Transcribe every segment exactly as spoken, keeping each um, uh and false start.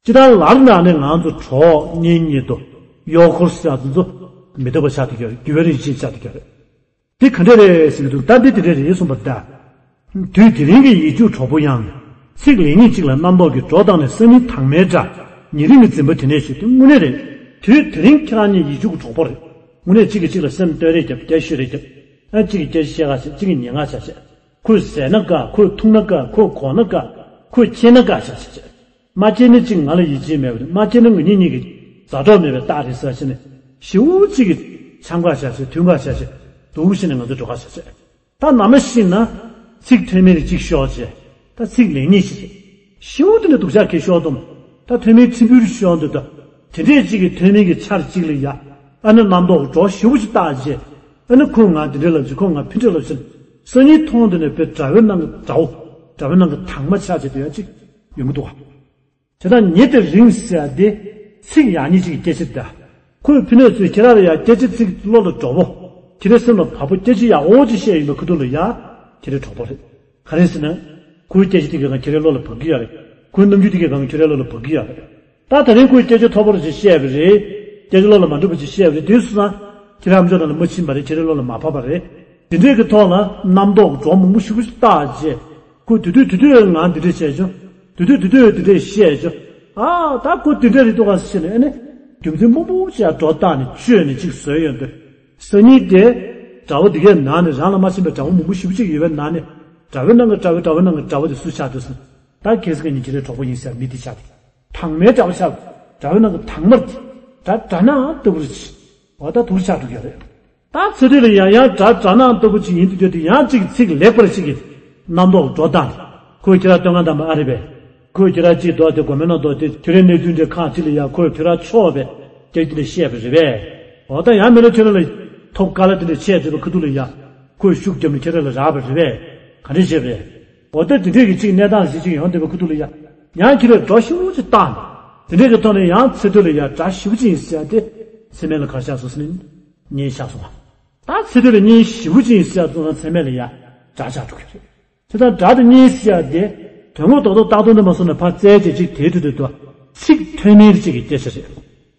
སྤྱིར་བཏང་ལར་ནང་ནས་ང་ཚོ་གྲོགས་གཉེན་ཉེ་དུ་གཡོག་འཁོར་ཟེར་ཡ་དེ་ཚོ་མི་སྡུག་པ་ཆགས་བསྡད་ཀྱི་ཡོད་རེད། འགྱུར་བའི་རིགས་ཅན་ཆགས་བསྡད་ཀྱི་ཡོད་རེད། འདི་ག་འདྲ་རེད་ཟེར་གྱི་འདུག་ད་འདི་དེ་འདྲ་རེད་གསུངས་པ་ལྟར། དུས་དེ་རིང་གི་ཡིག་རྒྱུགས་གྲོགས་པོ་ཡང་། ཚིག་ལེགས་ཉེས་གཅིག་ལ་རྣམ་རྟོག་གི་སྒྲོ་བཏགས་ནས་སང་ཉིན་དྭངས་མའི་སྒྲ། ཉེ་རིང་གི་འཛིན་པ་དེ་ནས་ཞུ་དེ་དངོས་གནས་རེད། དུས་དེ་རིང་ཁྱེད་རང་གཉིས་ཡིག་རྒྱུགས་ཀྱི་གྲོགས་པོ་རེད། དངོས་གནས་གཅིག་གིས་གཅིག་ལ་སེམས་གཏོད་རེས་རྒྱབ་སྐད་ཤོད་རེས་རྒྱབ། ཨ་གཅིག་གིས་སྐད་ཆ་བཤད་ག་བྱེད། གཅིག་གིས་ཉན་ག་བྱ་བྱེད། ཁོས་ཟས་ན་དགའ། ཁོས་འཐུང་ན་དགའ། ཁོས་གོན་ན་དགའ། ཁོས་ཁྱེར་ན་དགའ་བྱ་བྱ་བྱེད། མ་སྐྱེས་ནི་གཅིག་ང་ལ་ཡིད་ཆེས་མེད་པ་རེད། མ་སྐྱེས་ནི་ང་གཉིས་གཉིས་ཀྱི་མཛའ་གྲོགས་མེད་པའི་རྟགས་རེད་ཟེར་བ་བྱས་ནས། ཞེ་པོ་གཅིག་གིས་འཆམ་ག་བྱ་བྱེད། མཐུན་ག་བྱ་བྱེད། སྡུག་བྱས་ནས་ང་ཚོ་འགྲོ་ག་བྱ་བྱེད། ད་ནང་མ་ཤི་ན། ཚིག་མཐོ་དམན་གཅིག་ཤོར་བྱས། ད་ཚིག་ལེགས་ཉེས་ཤིག་རེད། ཞེ་པོ་དེ་འདྲ་སྡུག་ཅག་གིས་ཤོར་འདུག་ད་མཐོ་དམན་ཚིག་འབུར་ཤོར་འདུག་ད་དེ་འདྲས་གཅིག་གིས་མཐོ་དམན་གྱི་ཆར་གཅིག་ལ་ཡ། ཨ་ནི་རྣམ་རྟོག་སྒྲོ་ཞེ་པོ་ཅིག་བཏགས་བྱས། ཨ་ནི་ཁོས་ང་དེ་འདྲས་ལབ་ཅིག་ཁོས་ང་ཕི་འདྲས་ལབ་ཅིག་སང་ཉིན་མཐོང་དུས་ནས་དཔེ་དགྲ་བོའི་ནང་གི་དགྲ་བོ། དགྲ་བོའི་ནང་གི་དྭངས་མ་ཆགས་བྱས་དེ་ཡང་གཅིག་ཡོང་གི་འདུག་ག་དེ་དག་ཉེ་དེ་རིང་ཟེར་ཡ་དེ། ཚིག་ཡག་ཉེས་གཅིག་གི་སྐད་ཆ་དེ། ཁོས་ཕི་ནས་ཚུར་ཁྱེད་རང་ལ་ཡ་སྐད་ཆ་ཚིག་བློ་ལ་འགྲོ་བོ། ཁྱེད་རའི་སེམས་ལ་བབ་བོ། སྐད་ཆ་ཡག་པོ་ཅིག་བཤད་ཡོད་པའི་ཁ་ཐུག་ལ་ཡ། ཁྱེད་རའི་གྲོགས་པོ་རེད། ག་རེ་ཟེར་ན། ཁོའི་སྐད་ཆ་དེ་གའི་སྒང་ཁྱེད་རའི་བློ་ལ་བབ་ཀྱི་ཡོད་རེད། ཁོའི་རྣམ་འགྱུར་དེ་གའི་སྒང་ཁྱེད་རའི་བློ་ལ་བབ་ཀྱི་ཡོད་རེད། ད་དེ་རིང་ཁོས་སྐད་ཆ་མཐོ་པོ་ཅིག་བཤད་པ་རེད། སྐད་ཆ་བློ་ལ་མ་འགྲོ་བ་ཅིག་བཤད་པ་རེད། དུས་སུ་ན། ཁྱེད་རང་ཚོ་ནང་ལ་མ་ཕྱིན་པ་རེད། ཁྱེད་རའི་བློ་ལ་མ་བབས་པ་རེད། དེ་འདྲས་ཀྱི་ཐོག་ལ་རྣམ་རྟོག་སྒྲོ་མང་པོ་ཞེ་པོ་ཞིག་བཏགས་རྗེས། ཁོས་དེ་དུས་དེ་དུས་ང་འདི་འདྲས་བཤད་བྱུང་། དེ་དུས་དེ་དུས་འདི་འདྲས་བཤད་བྱུང་། ཨ་ད་ཁོ་དེ་འདྲས་རེད་འདུག་ག་ཟེར་ནས་ཨ་ནི། རྒྱུ་མཚན་མང་པོ་ཅིག་སྒྲོ་བཏགས་ནས་བཅོས་ནས་ཅིག་བཟོས་ཡོང་དུས། སང་ཉིན་དེ། དགྲ་བོ་འདི་གའི་ནང་ནས་རང་ལ་མ་ཕྱིན་པའི་དགྲ་བོ་མང་པོ་ཞེ་པོ་ཅིག་ཡོད་པའི་ནང་ནས། དགྲ་བོའི་ནང་གི་དགྲ་བོའི་དགྲ་བོའི་ནང་གི་དགྲ་བོ་དེ་སུ་ཆགས་འདུག་ཟེར། ད་གལ་སྲིད་ཁྱེད་ཉིད་ཁྱེད་རའི་གྲོགས་པོ་ཡིན་ཟེར་མི་དེ་ཆགས་འདུག་དྭངས་མའི་དགྲ་བོ་ཆགས། དགྲ་བོའི་ནང་གི་དྭངས་མ་དེ། དགྲ་དགྲ་ནག་ལྟ་བུ་རེད། འོ་ད་དུར་ཆགས་འགྲོ་གི་རེད། ད་ཚེ་འདི་ལ་ཡང་ཡང་དགྲ་དགྲ་ནག་ལྟ་བུ་ཅིག་ཡིན་དུས་དེ་དུས་ཡང་གཅིག་ཚིག་ལེགས་པར་ཞིག་གིས་རྣམ་རྟོག་སྒྲོ་བཏགས་ནས། ཁོས་ཁྱེད་རང་སྟོན་ཁ་བཏང་བ་ཨ་རེད་པས། ཁོས་ཁྱེད་རང་གཅིག་འདུག་དེ་དགོས་མེད་ན་འདུག་དེ་ཁྱོད་རའི་གནས་ཚུལ་འདྲ་ཁག་ཅིག་ལ་ཡང་ཁོས་ཁྱོད་རང་ཆོག་པའི་སྐད་ཆ་འདི་བཤད་པ་རེད་པས། འོ་ད་ཡང་མིན་ན་ཁྱོད་རང་ལ་ཐོབ་དཀའ་ལས་དེ་འདྲ་ཆེ་བྱས་པའི་ཁ་ཐུག་ལ་ཡང་ཁོས་ཤུགས་བརྒྱབ་ནས་ཁྱེད་རང་ལ་རག་པ་རེད་པས། ག་འདྲ་བྱས་པས། འོ་ད་དེ་འདྲས་ཀྱི་གཅིག་གནས་སྟངས་ཞིག་ཅིག་ཡོང་བསྡད་པའི་ཁ་ཐུག་ལ་ཡང་། ཡང་ཁྱེད་རང་སྒྲོ་ཞེ་པོ་ཅིག་བཏགས་ནས། དེ་འདྲས་ཀྱི་ཐོག་ནས་ཡང་ཚེ་སྟོད་ལ་ཡང་དགྲ་ཞེ་པོ་ཅིག་ཡིན་ཟེར་ཡ་དེ། སེམས་ལ་ག་རེ་ཆགས་སོང་ཟེར་ན། གཉེན་ཆགས་སོང་བ། ད་ཚེ་སྟོད་ལ་གཉེན་ཞེ་པོ་ཅིག་ཡིན་ཟེར་ཡ་ཚོ་ན་སེམས་ལ་ཡ་དགྲ་ཆགས་འགྲོ་གི་རེད། དེ་དང་དགྲ་དང་གཉེན་ཟེར་ཡ་དེ། དོན་དངོས་རྡོག་རྡོག་བཏགས་དོན་དུ་མ་སོང་ནས་ཕར་བཙལ་བྱས་ཅིག་དེའི་འཕྲོ་དེ་དུ། ཚིག་མཐོ་དམན་ཅིག་གི་སྐད་ཆ་རེད།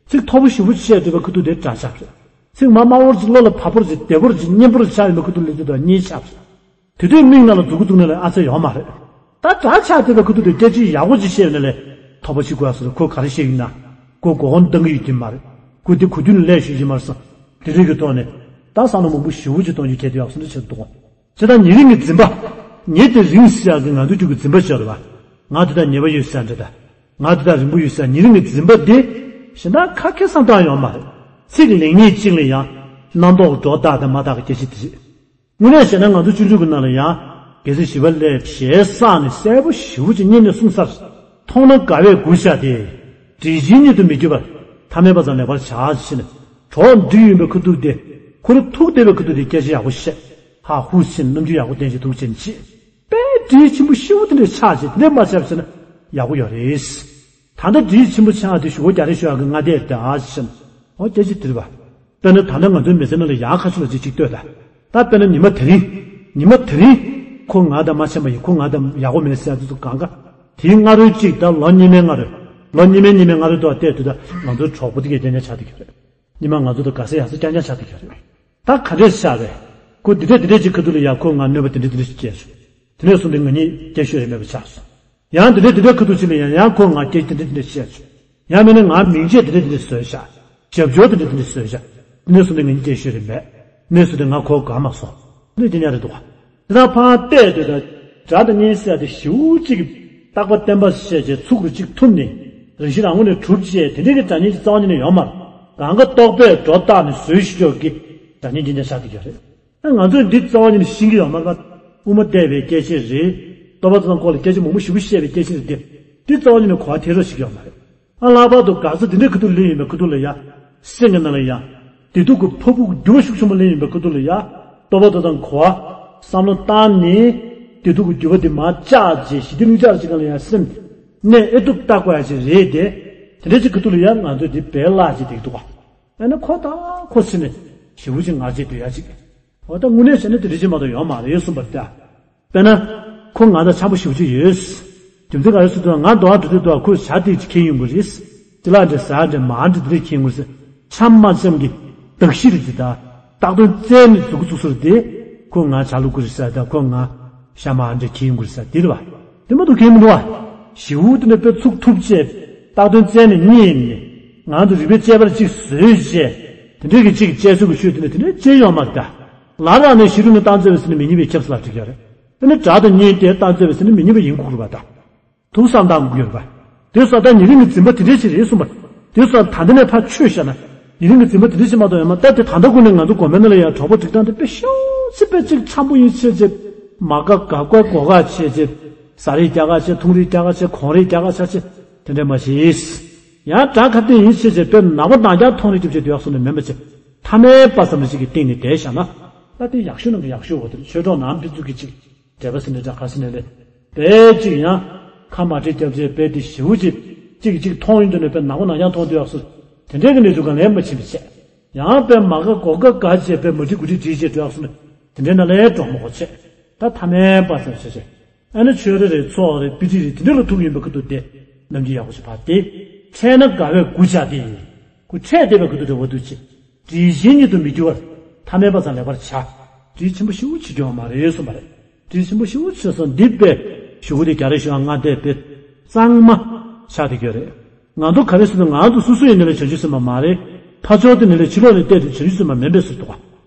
ཚིག་མཐོ་པོ་ཞེ་པོ་བཤད་འདོད་པའི་ཁུ་ཐུག་དེ་དགྲ་ཆགས་རེད། ཚིག་མ་དམའ་བོར་ཅིག་བློ་ལ་བབ་པོར་ཅིག་བདེ་བོར་ཅིག་སྙན་པོར་ཆགས་ཡོད་པའི་ཁུ་ཐུག་ལ་དེ་དུ་གཉེན་ཆགས་རེད། དེ་དུས་མིག་ནང་ལ་མཛུ་གུ་བཙུགས་ནས་ལ་ཨ་ཚ་ཡོང་མ་རེད། ད་དགྲ་ཆགས་བསྡད་པའི་ཁུ་ཐུག་དེ་སྐད་ཆ་ཡག་པོ་ཅིག་བཤད་ཡོད་ན་ལས་ཐོབ་པ་ཞིག་དགོས་ཡ་སོ་རེད། ཁོས་ག་རེ་བཤད་ཡིན་ན། ཁོས་མགོ་སྐོར་བཏང་གི་ཡོད་ཀྱི་མ་རེད། ཁོས་འདི་གོ་རྒྱུ་ནས་ལས་ཞུ་གི་མ་རེད་བསམ། དེ་རིགས་ཀྱི་ཐོག་ནས་ད་བསམ་བློ་མང་པོ་ཞེ་པོ་ཅིག་གཏོང་རྒྱུ་གལ་ཏེ་ཡག་སོ་འདྲ་བྱེད་འདུག་གོ། ཇི་ལྟར་ཉེ་རིང་གི་འཛིན་པ། ཉེ་དེ་རིང་ཟེར་ཡག་གི་ང་ཚོའི་རྒྱུད་ཀྱི་འཛིན་པ་ཅིག་ཡོད་རེད་པ། ང་འདི་དང་ཉེ་བ་ཡོད་ཟེར་འདྲ་ད། ང་འདི་དང་རིང་པོ་ཡོད་ཟེར་ཉེ་རིང་གི་འཛིན་པ་འདི། གཞན་དག་ཁ་ཁེ་བསམ་སྟངས་ཡོད་མ་རེད། ཚིག་ལེགས་ཉེས་གཅིག་ལ་ཡང་། རྣམ་རྟོག་སྒྲོ་བཏགས་དང་མ་བཏགས་ཀྱི་སྐད་ཆ་དེ་རེད། དངོས་གནས་བཤད་ན་ང་ཚོ་སྤྱི་ཚོགས་ཀྱི་ནང་ལ་ཡང་། གལ་སྲིད་ཞི་བ་ལྷས་ཞལ་བསངས་ནས་གསལ་པོ་ཞེ་པོ་ཅིག་སྙན་ནས་གསུངས་ཚར། མཐོང་ན་དགའ་བས་མགུ་བཞག་སྟེ། འདྲིས་ཆེན་ཉིད་དུ་མི་འགྱུར་བར། ཐ་མལ་པ་ཙམ་ལེགས་པར་བྱ། ཞེས་ནས། གྲོགས་འདྲིས་ཡོད་པའི་ཁུ་ཐུག་སྟེ། ཁོ་རང་ཐུག་བསྡད་པའི་ཁུ་ཐུག་སྟེ་སྐད་ཆ་ཡག་པོ་བཤད། ཧ་ཧུ་ཟེར་རྣམ་འགྱུར་ཡག་པོ་བསྟན་ཞིག་འདུག་ཅེས་བྱེད། དཔེ་འདྲིས་ཆེན་པོ་ཤི་བོ་དེ་འདྲ་ཆགས་ཅིག་དེ་འདྲ་མ་བྱས་པ་བྱས་ན་ཡག་པོ་ཡོད་རེད། ད་ལྟ་འདྲིས་ཆེན་པོ་ཆགས་དེ་ཞུ་བོ་རྒྱ་རེ་ཞུ་ཡག་གི་ང་དེ་ད་ཨ་ཞེས་ནས། ཨོ་སྐད་ཆ་དེ་རེད་པ། དཔེར་ན་ད་ལྟ་ང་ཚོའི་མི་ཚེ་ནང་ལ་ཡག་ཁ་ཤས་ལ་ཅིག་ཅིག་ལྟོས་ད། ད་དཔེར་ན་ཉི་མ་དེ་རིང་། ཉི་མ་དེ་རིང་། ཁོ་ང་དང་མ་འཆམ་པ་ཡིན། ཁོ་ང་དང་ཡག་པོ་མེད་ཟེར་ཡ་དེ་ཚོ་གང་ག་དེའི་སྔ་རོལ་གཅིག་དང་ལོ་གཉིས་མའི་སྔ་རོལ། ལོ་གཉིས་མའི་གཉིས་མའི་སྔ་རོལ་དུ་བལྟས་དུས་ད་ང་ཚོའི་གྲོགས་པོ་དེ་གས་རྐྱང་རྐྱང་ཆགས་བསྡད་ཀྱི་རེད། ཉི་མ་ང་ཚོ་དང་དགའ་ས་ཡག་ས་རྐྱང་རྐྱང་ཆགས་བསྡད་ཀྱི་རེད། ད་ག་འདྲས་ཆགས་རེད། ཁོ་འདི་འདྲས་འདི་འདྲས་ཅིག་ཁ་ཐུག་ལ་ཡ་ཁོ་ང་གནོད་པ་འདི་འདྲས་འདི་འདྲས་ཅིག་སྐྱེས་སོང་། དེ་ནས་བཟུང་སྟེ་ང་གཉིས་སྐད་ཤོད་རེ་མེད་པ་ཆགས་སོང་། ཡང་འདི་འདྲས་འདི་འདྲས་ཁ་ཐུག་ཅིག་ལ་ཡང་ཡང་ཁོ་ང་སྐད་འདི་འདྲས་འདི་འདྲས་བཤད་བྱུང་། ཡང་མིན་ན་ང་མིང་ཆད་འདི་འདྲས་འདི་འདྲས་བཟོས་བཞག་རྒྱབ་སྐྱོར་འདི་འདྲས་འདི་འདྲས་བཟོས་བཞག་དེ་ནས་བཟུང་སྟེ་ང་གཉིས་སྐད་ཤོད་རེ་མེད། དེ་ནས་བཟུང་སྟེ་ང་ཁོ་དགའ་མ་སོང་། འདི་འདི་ཉག་རེད་འདུག་ག་དེ་དག་ཕར་བལྟས་དུས་ད། དགྲ་དང་གཉེན་ཟེར་ཡ་དེ་ཞེ་པོ་ཅིག་གི་རྟག་པ་བརྟན་པ་བཤད་བྱས་ཚུགས་རུ་གཅིག་ཐུབ་ནས། རང་བཞིན་རང་ངོས་ནས་གྲུབ་བྱས་དེ་འདྲའི་གི་དགྲ་གཉེན་གྱི་རྩ་བ་ཉིད་ནས་ཡོད་མ་རེད། གང་ག་རྟོག་པས་སྒྲོ་བཏགས་ནས་བཟོས་ཤིག་ཅོག་གི་དགྲ་གཉེན་གྱི་ཉེན་ཆགས་དེ་ག་རེད། ཨ་ང་ཚོས་འདི་རྩ་བ་ཉིད་ནས་ཤེས་ཀྱི་ཡོད་མ་རེད་པ། དབུ་མ་བལྟས་པའི་སྐད་ཆ་རེད། རྟོགས་པ་དང་སྐོར་ལ་སྐད་ཆ་མང་པོ་ཞེ་པོ་བཤད་པའི་སྐད་ཆ་རེད་དེ། འདི་རྩ་བ་ཉིད་ནས་གོ་བ་ཐེ་རོ་ཞིག་ཡོད་མ་རེད། ཨ་ལྷག་པར་དུ་ག་ཚོད་འདི་འདྲའི་ཁ་ཐུག་ལེན་ཡིན་པའི་ཁ་ཐུག་ལ་ཡ། སེམས་ཀྱི་ནང་ལ་ཡ། བདེ་སྡུག་གི་ཕ་བུ་འགྱུར་བ་ཤུགས་ཆེན་པོ་ལེན་ཡིན་པའི་ཁ་ཐུག་ལ་ཡ། རྟོགས་པ་དང་གོ་བ། བསམ་བློ་བཏང་ནས། བདེ་སྡུག་གི་འགྱུར་བ་དེ་མར་བཅག་རྗེས་ཞི་བདེ་གླིང་ཆགས་ཅིག་ག་ལ་ཡ་སེམས། གནས་ཨེ་ཐུབ་བལྟ་དགོས་ཡ་ཅིག་རེད་དེ། དེ་འདྲ་ཅིག་ཁ་ཐུག་ལ་ཡ་ང་ཚོས་འདི་བལ་བརླག་ཅིག་བསྡད་འདུག་ག་ཨ་ནི་ཁོ་དང་ཁོ་ཕྱིན་ནས་ཞེ་པོ་ཅིག་ངར་བྱེད་སྡོད་ཡ་ཅིག་འོ་ད་དངོས་གནས་བྱས་ན་དེ་འདྲ་ཅིག་མ་གཏོགས་ཡོད་མ་རེད་གསུངས་པ་རེད་ད། དཔེར་ན། ཁོ་ང་དང་འཆམ་པོ་ཞེ་པོ་ཅིག་ཡོད། རྒྱུ་མཚན་ག་རེ་ཟེར་དུས་ང་འདོ་བ་འགྲོ་དུས་འདོ་བ་ཁོས་བྱ་དེ་ཅིག་ཁྱེར་ཡོང་གི་རེད། ཅི་ལ་འདྲ་ཟ་འདྲ་མ་འདྲ་དེ་རེ་ཁྱེར་ཡོང་གི་རེད། འཆམ་མ་འཆམ་གྱི་གདགས་གཞི་རེད་དེ། ད་བཏགས་དོན་བཙལ་ནས་འཛུགས་འཛུགས་སུ་རེད་དེ། ཁོས་ང་བྱ་བླུག་གི་རེད་ཟེར། ད་ཁོས་ང་ཤ་མ་འདྲ་ཁྱེར་ཡོང་གི་རེད་ཟེར་དེ་རེད་བ། དེ་མ་གཏོགས་ཁྱེར་མི་འདུག་བ། ཞེའུ་དེ་འདྲ་དཔེ་ཚུགས་ཐུབ་བྱས་བཏགས་དོན་བཙལ་ནས་རྙེད་ནས་ང་ཚོ་རིག་པའི་དཔྱད་པ་ལ་ཅིག་བཟོས་བྱས། དེ་འདྲའི་གི་ཅིག་དཔྱད་བཟོ་གི་ཆོས་དེ་འདྲ་དེ་འདྲའི་ཅི་ཡོད་མ་རེད་ད། ལ་རག་ནས་ཞི་རུ་ནས་བཏང་བཙལ་བས་ཟེར་ནས་མི་ཉན་པའི་ཁྱབ་ས་ལ་འགྲིག་ཡ་རེད། དེ་ནི་སྒྲ་དང་གཉིས་དེ་བཏང་བཙལ་བས་ཟེར་ནས་མི་ཉན་པ་ཡིན་དགོས་རེད་པ་ད། ཐུགས་བསམ་བཏང་དགོས་ཡོད་པ། དེ་སོགས་ད་ཉེ་རིང་གི་འཛིན་པ་དེ་འདྲའི་ཞིག་རེད་གསུངས་པ། དེ་སོགས་ད་ལྟ་ནས་ཕར་ཆོས་བཤད་ན། ཉེ་རིང་གི་འཛིན་པ་དེ་འདྲའི་ཞིག་མ་གཏོགས་ཡོད་མ་རེད། ད་དེ་ད་ལྟ་ཀུན་ནས་ང་ཚོ་གོ་མེད་ན་ལ་ཡང་གྲོགས་པོ་སྒྲིག་སྟངས་དེ་དཔེ་ཤོག་ཚེ་དཔེ་གཅིག་འཆམ་པོ་ཡིན་ཆེ་ཆེ། མ་དགའ་དགའ་དགའ་གོ་དགའ་ཆེ་ཆེ། ཟ་རེས་རྒྱག་དགའ་ཆེ། འཐུང་རེས་རྒྱག་དགའ་ཆེ། གོན་རེས་རྒྱག་དགའ་ཆེ་ཆེ། དེ་འདྲ་མ་བྱེད། ཡང་དགྲ་ཁ་གཏད་ཡིན་ཆེ་ཆེ་དཔེ་ནག་པོ་ནག་རྐྱང་མཐོང་རེས་རྒྱབ་ཆེ་དུ་ཡག་སོང་ནས་མེད་མ་བྱེད། ཐ་མའི་དཔའ་བསམ་པ་ཞིག་གི་སྟེང་ནས་བསྡད་བཞག་ན། ད་དེ་ཡག་ཤོས་ནང་གི་ཡག་ཤོས་འོ། དེ་ཆོས་གྲོགས་ནང་ཕན་ཚུན་གྱི་གཅིག་འབྲེལ་བ་ཟེར་ནས་འདྲ་ཁ་ཟེར་ནས་ལས། དཔེ་གཅིག་ཡང་། ཁ་མ་བྲལ་རྒྱབ་བྱས་དཔེ་དེ་ཞེ་པོ་ཅིག་གཅིག་གཅིག་མཐོང་ཡོང་དུས་ནས་དཔེ་ནག་པོ་ནག་རྐྱང་མཐོང་དུས་ཡག་སོང་། དེ་འདྲའི་གི་གནས་ཚུལ་གང་ལས་མ་ཕྱིན་པ་བྱས། ཡང་དཔེ་མ་དགའ་གོ་དགའ་དགའ་བྱས་དཔེ་མ་འགྲིག་དགུ་འགྲིག་འགྲིག་བྱས་འགྲོ་ཡག་སོང་ནས། དེ་འདྲའི་ནང་ལས་གྲོགས་མོ་གོ་བྱས། ད་ཐ་མའི་དཔའ་བསམ་ཤེས་བྱས། ཨ་ནི་ཆོས་རེ་རེ་ཚོགས་རེ་པི་ཏི་རེ་དེ་འདྲ་ལ་ཐུག་ཡིན་པའི་ཁུ་ཐུག་དེ་ནམ་རྒྱུན་ཡག་པོ་ཞིག་བར་དེ། འཕྲད་ན་དགའ་བའི་མགུ་བྱ་སྟེ། ཁོ་འཕྲད་བསྡད་པའི་ཁུ་ཐུག་འདྲ་བོ་འདུག་ཅེས། དྲིན་ཆེན་ཉིད་དུ་མི་འགྱུར་བར། ཐ་མའི་དཔའ་བསམ་ལེགས་པར་བྱ། དྲིན་ཆེན་པོ་ཞེ་པོ་ཆེ་སྐྱོང་བ་མ་རེད་གསུངས་པ་རེད། དྲིན་ཆེན་པོ་ཞེ་པོ་ཆེ་སོང་འདི་པས་ཞུ་གུ་དེ་རྒྱ་རེ་ཞུ་བ་ང་བལྟས་པས་གཙང་མ་ཆགས་བསྡད་ཀྱི་རེད། ང་ཚོ་ག་རེ་ཟེར་ན་ང་ཚོ་སོ་སོ་ཡིན་ན་ལས་བྱང་ཆུབ་སེམས་དཔའ་མ་རེད། ཕར་ཕྱོགས་དེ་ནི་ལས་ཕྱི་ལོགས་ནས་བལྟས་ཏེ་བྱང་ཆུབ་སེམས་དཔའ་མིན་པའི་ཟེར་འདུག་ག་